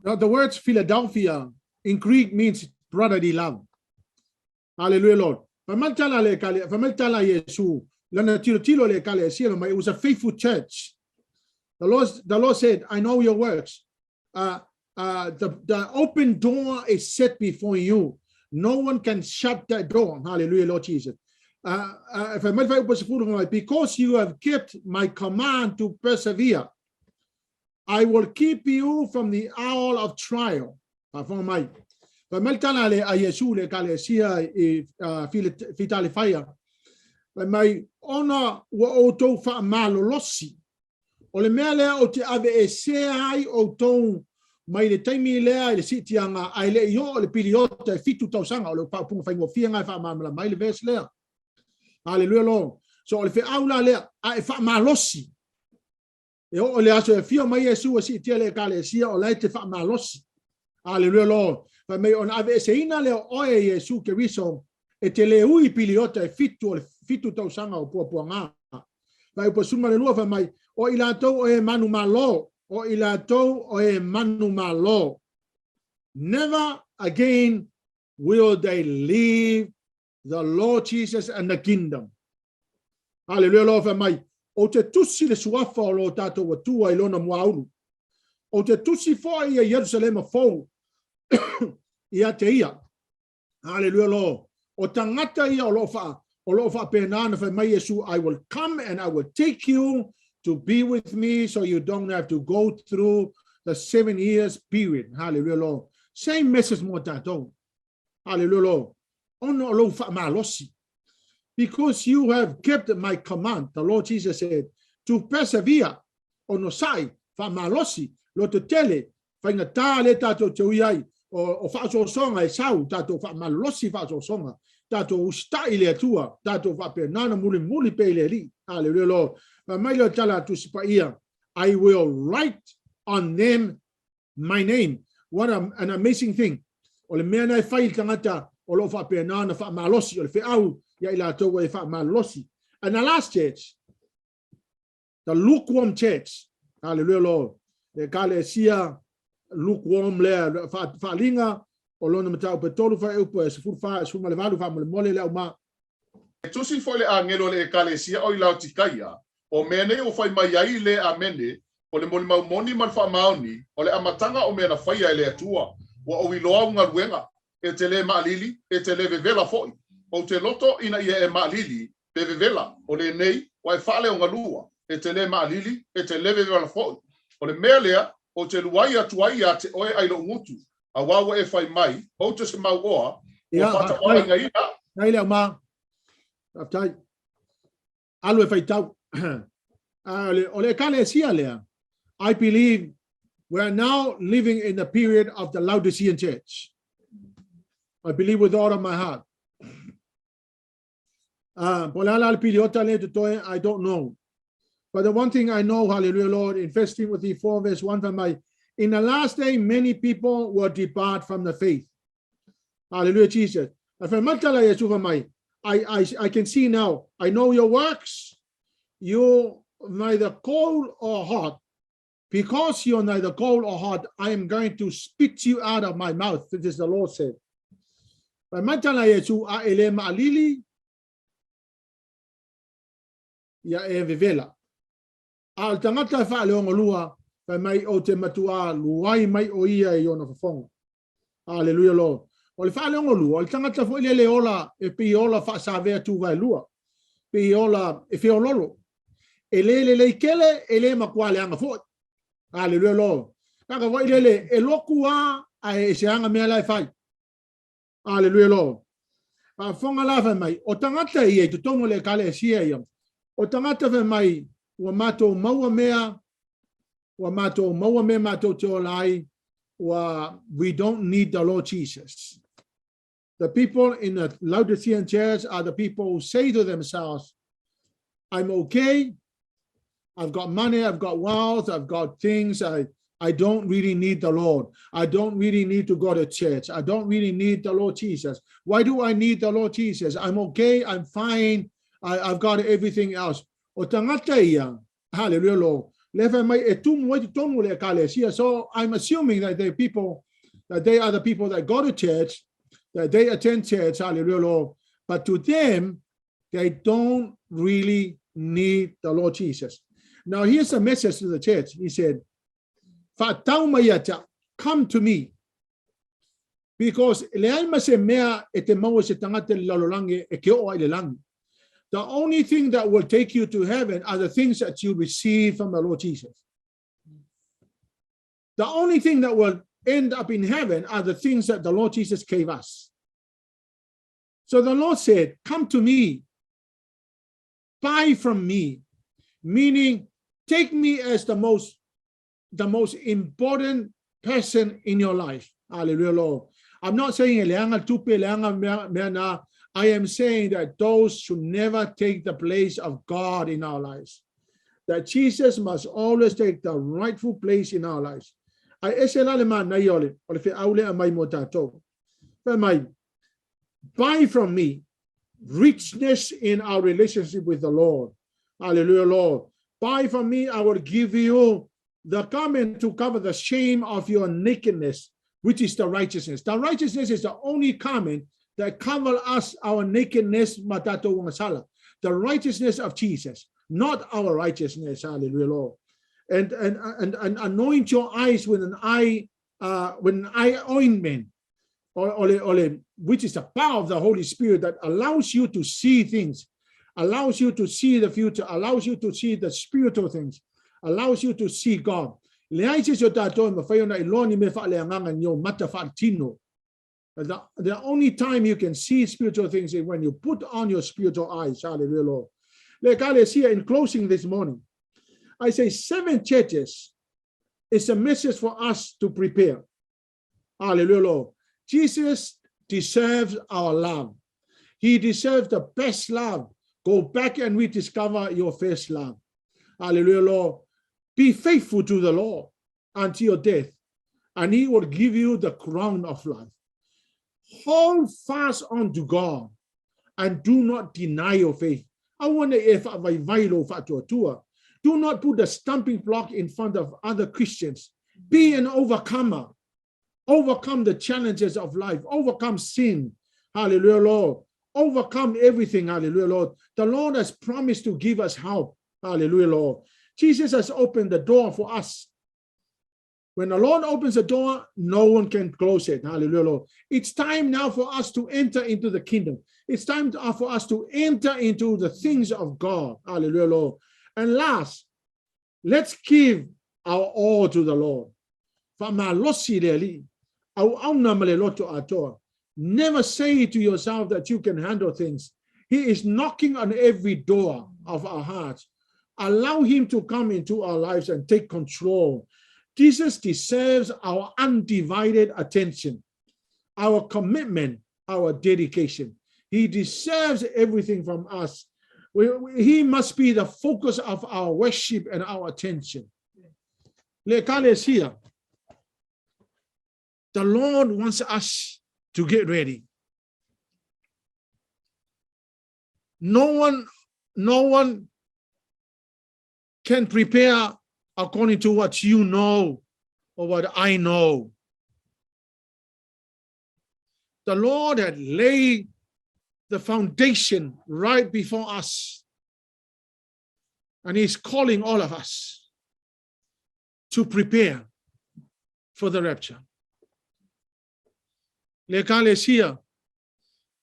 Now, the words Philadelphia in Greek means brotherly love. Hallelujah, Lord. Fai mai le tala le ekale, fai mai le tala a Iesu, lana tilotilo i le ekalesia, fai mai, it was a faithful church. The Lord said, I know your works. The open door is set before you. No one can shut that door. Hallelujah, Lord Jesus. Fai mai le fuaiupu 10 fai mai, because you have kept my command to persevere, I will keep you from the hour of trial. Faafofoga mai. Fai mai le tala le a Iesu le ekalesia i Fitalefaia, fai mai, ona ua outou faamalolosi. O le mea lea ou te aveesea ai outou mai le taimi lea i le siitiaga ae le i oo i le piliota e fitu tausaga. O le faaupuga faigofie lena e faamalamalama ai le verse lea. Haleluia Lord. So o le feau la lea, a e faamalosi. E oo i le aso e afio mai Iesu e siitia le ekalesia, o la e te faamalosi. Haleluia Lord. Fai mai ona aveeseina lea o oe e Iesu Keriso e te le ui piliota e fitu o le fitu tausaga o puapuaga. Fuaiupu 12 fai mai, o i latou o e manumalo, o i latou o e manumalo. Never again will they leave the Lord Jesus and the kingdom. Haleluia Lord fai mai, ou te tusi le suafa o lo tatou Atua i lona muaulu. Ou te tusi foi ia Ierusalema fou ia te ia. Haleluia Lord. O tagata ia o lo o faa, o lo o faapena ona fai mai Iesu, I will come and I will take you to be with me so you don't have to go through the 7 years period. Haleluia Lord. Same message mo tatou. Haleluia Lord. Ona o lou faamalosi. Because you have kept my command, the Lord Jesus said, to persevere, onosai, faamalosi, lototele, faigata lea tatou te ui ai, o faasoasoaga e sau, tatou faamalolosi faasoasoaga, tatou usitai i le Atua, tatou faapena ona mulimuli pea i le Alii. Haleluia Lord. Fai mai lea o le tala a Tusi Paia, I will write on them my name. What an amazing thing. O le mea na e fai i le tagata o lo o faapena ona faamalosi, o le feau ia i latou e faamalolosi. And the last church, the lukewarm church. Hallelujah, Lord. Le ekalesia lukewarm lea faaaliga o lona mataupu e tolu fuaiupu e 14 18 faamolemole le auma. E tusi foi le agelo o le ekalesia o i Laotikaia, o mea nei ua fai mai ai le Amene, o le molimau moni ma le faamaoni, o le amataga o mea na faia e le Atua. Ua ou iloa au galuega, e te lē maalili, e te lē vevela foi. Ou te loto ina ia e maalili, pe vevela, o lenei, ua e faaleogalua, e te lē maalili, e te lē vevela foi. O le mea lea, ou te luai atu ai iā te oe ai loʻu gutu, auā ua e fai mai, ou te se mauoa, ua faatamaoaigaina. Faafetai le auma. Faafetai. Alu e faitau. O le ekalesia lea, I believe we are now living in the period of the Laodicean church. I believe with all of my heart. Po o le a la le piliota lea totoe, I don't know. But the one thing I know, hallelujah, Lord, in 1 Timothy 4, verse 1, fai mai, in the last day, many people will depart from the faith. Hallelujah, Jesus. A fai mai tala Iesu fai mai, I can see now, I know your works, you neither cold or hot. Because you're neither cold or hot, I am going to spit you out of my mouth. This is the Lord said. Fai mai tala Iesu, a e le maalili, ia e vevela. A o le tagata e faaleogalua, fai mai ou te matuā luai mai o ia i ona fofoga. Hallelujah Lord. O le faaleogalua, o le tagata foi lele ola e pei ola faasavea tuvaelua, pei ola e feololo. E le lelei tele, e le matua leaga foi. Hallelujah Lord. Tagata foi lele e loku a, ae e se aga mea la e fai. Hallelujah Lord. Faafofoga la fai mai, o tagata ia i totonu o le ekalesia ia, o tagata fai mai, ua matou maua mea, ua matou maua mea matou te ola ai, ua, we don't need the Lord Jesus. The people in the Laodicean church are the people who say to themselves, I'm okay, I've got money, I've got wealth, I've got things, I don't really need the Lord. I don't really need to go to church. I don't really need the Lord Jesus. Why do I need the Lord Jesus? I'm okay, I'm fine, I've got everything else. O tagata ia, hallelujah Lord, le fai mai e tumu ai totonu o le ekalesia. So I'm assuming that they people, that they are the people that go to church, that they attend church, hallelujah Lord. But to them, they don't really need the Lord Jesus. Now here's a message to the church. He said, Faatau mai ia te au, Come to me. Because leai ma se mea e te maua se tagata le lalolagi e ke o ai le lagi. The only thing that will take you to heaven are the things that you receive from the Lord Jesus. The only thing that will end up in heaven are the things that the Lord Jesus gave us. So the Lord said, Come to me, buy from me, meaning take me as the most important person in your life. Hallelujah, Lord. I'm not saying leaga tupe, leaga mea na. I am saying that those should never take the place of God in our lives. That Jesus must always take the rightful place in our lives. Ai ese la le mana i o le feau lea mai mo tātou. Fai mai, buy from me richness in our relationship with the Lord. Hallelujah, Lord. Buy from me, I will give you the garment to cover the shame of your nakedness, which is the righteousness. The righteousness is the only garment that cover us, our nakedness, ma tatou agasala. The righteousness of Jesus, not our righteousness. Hallelujah, Lord. And anoint your eyes with an eye ointment, or, which is the power of the Holy Spirit that allows you to see things, allows you to see the future, allows you to see the spiritual things, allows you to see God. Leai se se o tātou e mawhai ona i loa ni me whaaleagaga ni o mata whaatino. The only time you can see spiritual things is when you put on your spiritual eyes. Hallelujah, Lord. Le ekalesia, in closing this morning, I say seven churches is a message for us to prepare. Hallelujah, Lord. Jesus deserves our love. He deserves the best love. Go back and rediscover your first love. Hallelujah, Lord. Be faithful to the Lord until your death, and He will give you the crown of life. Hold fast unto God and do not deny your faith. I wonder if do not put a stumbling block in front of other Christians. Be an overcomer. Overcome the challenges of life. Overcome sin. Hallelujah, Lord. Overcome everything. Hallelujah, Lord. The Lord has promised to give us help. Hallelujah, Lord. Jesus has opened the door for us. When the Lord opens the door, no one can close it. Hallelujah, Lord. It's time now for us to enter into the kingdom. It's time for us to enter into the things of God. Hallelujah, Lord. And last, let's give our all to the Lord. Faamalosi le Alii. Auauna ma le loto atoa. Never say to yourself that you can handle things. He is knocking on every door of our hearts. Allow him to come into our lives and take control. Jesus deserves our undivided attention, our commitment, our dedication. He deserves everything from us. He must be the focus of our worship and our attention. Le ekalesia. The Lord wants us to get ready. No one can prepare according to what you know or what I know. The Lord had laid the foundation right before us. And He's calling all of us to prepare for the rapture. Le ekalesia,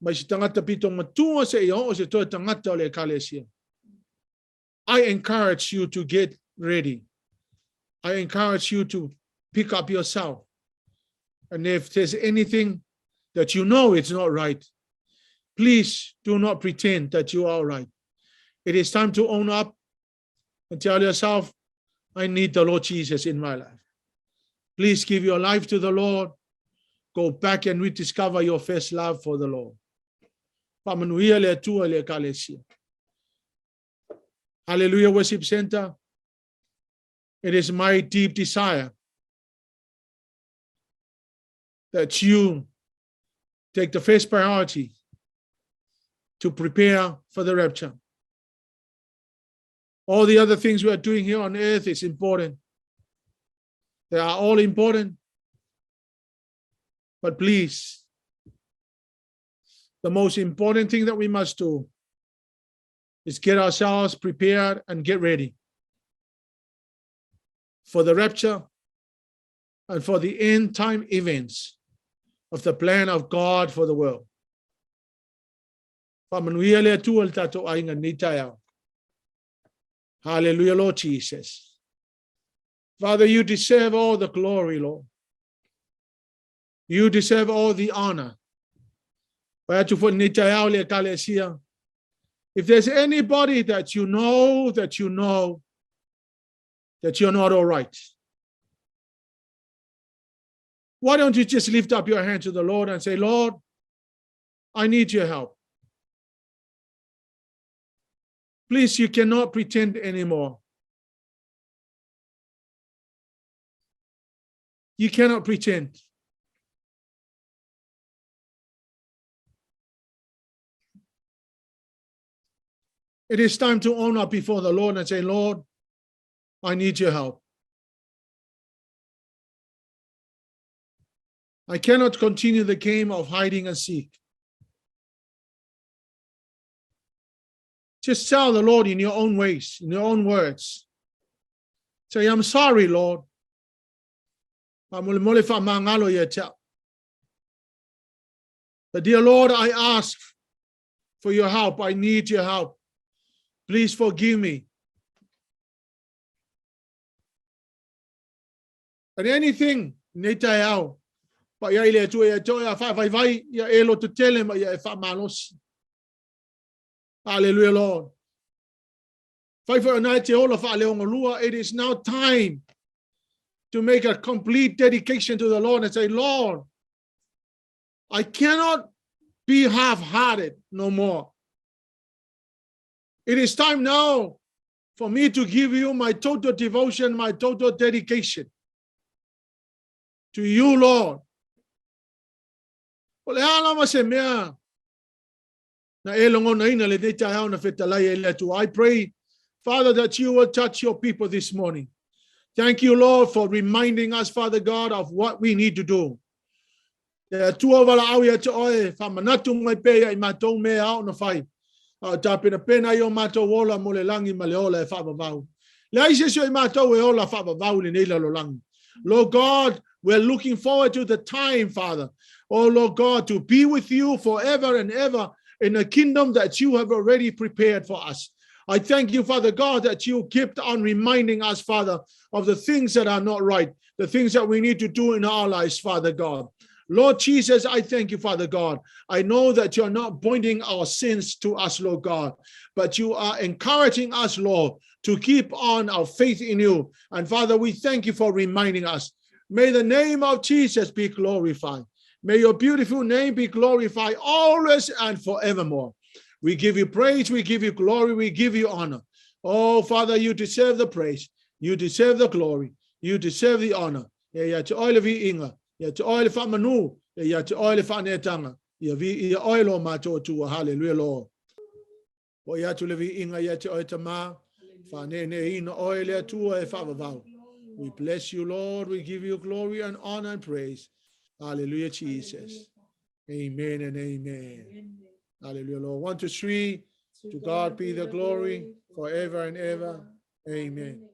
mai se tagata pito matua seia oo se toe tagata o le ekalesia. I encourage you to get ready. I encourage you to pick up yourself. And if there's anything that you know it's not right, please do not pretend that you are right. It is time to own up and tell yourself, I need the Lord Jesus in my life. Please give your life to the Lord. Go back and rediscover your first love for the Lord. Faamanuia le Atua le ekalesia. Hallelujah Worship Center. It is my deep desire that you take the first priority to prepare for the rapture. All the other things we are doing here on earth is important. They are all important. But please, the most important thing that we must do is get ourselves prepared and get ready for the rapture. And for the end time events of the plan of God for the world. Faamanuia le Atua i le tatou aiga i lenei taeao. Hallelujah, Lord Jesus. Father, you deserve all the glory, Lord. You deserve all the honor. Pai atu foi lenei taeao le ekalesia. If there's anybody that you know, that you know, that you're not all right, why don't you just lift up your hand to the Lord and say, Lord, I need your help. Please, you cannot pretend anymore. You cannot pretend. It is time to own up before the Lord and say, Lord, I need your help. I cannot continue the game of hiding and seek. Just tell the Lord in your own ways, in your own words. Say, I'm sorry, Lord. But dear Lord, I ask for your help. I need your help. Please forgive me. And anything, nei taeao, pa ia i le Atua ia te oe a whaavaivai, ia e loto tele ma ia e whaamalosi. Hallelujah, Lord. Fai foi o nai te ola whaaleongolua, it is now time to make a complete dedication to the Lord and say, Lord, I cannot be half-hearted no more. It is time now for me to give you my total devotion, my total dedication to you, Lord. O le a lava se mea na e logonaina lenei taeao na fetalai e le Atua. I pray, Father, that you will touch your people this morning. Thank you, Lord, for reminding us, Father God, of what we need to do. Te Atua valaau ia te oe, whamanatu mai pea i matou mea ao na whai. A o tapenapena i o matou ola mo le lagi ma le ola e faavavau. Leai se isi o i matou e ola faavavau i lenei lalolagi. Lord God, we're looking forward to the time, Father, oh Lord God, to be with you forever and ever in a kingdom that you have already prepared for us. I thank you, Father God, that you kept on reminding us, Father, of the things that are not right, the things that we need to do in our lives, Father God. Lord Jesus, I thank you, Father God. I know that you're not pointing our sins to us, Lord God, but you are encouraging us, Lord, to keep on our faith in you. And Father, we thank you for reminding us. May the name of Jesus be glorified. May your beautiful name be glorified always and forevermore. We give you praise, we give you glory, we give you honor. Oh, Father, you deserve the praise, you deserve the glory, you deserve the honor. E ia te oe le viiga, ia te oe le faamanu, e ia te oe le faaneetaga, ia viia oe lo matou Atua. Haleluia, Lord. Foi atu le viiga ia te oe Tama, faaneeneeina oe le Atua e faavavau. We bless you, Lord. We give you glory and honor and praise. Hallelujah, Jesus. Amen and amen. Hallelujah, Lord. 1, 2, 3. To God be the glory forever and ever. Amen.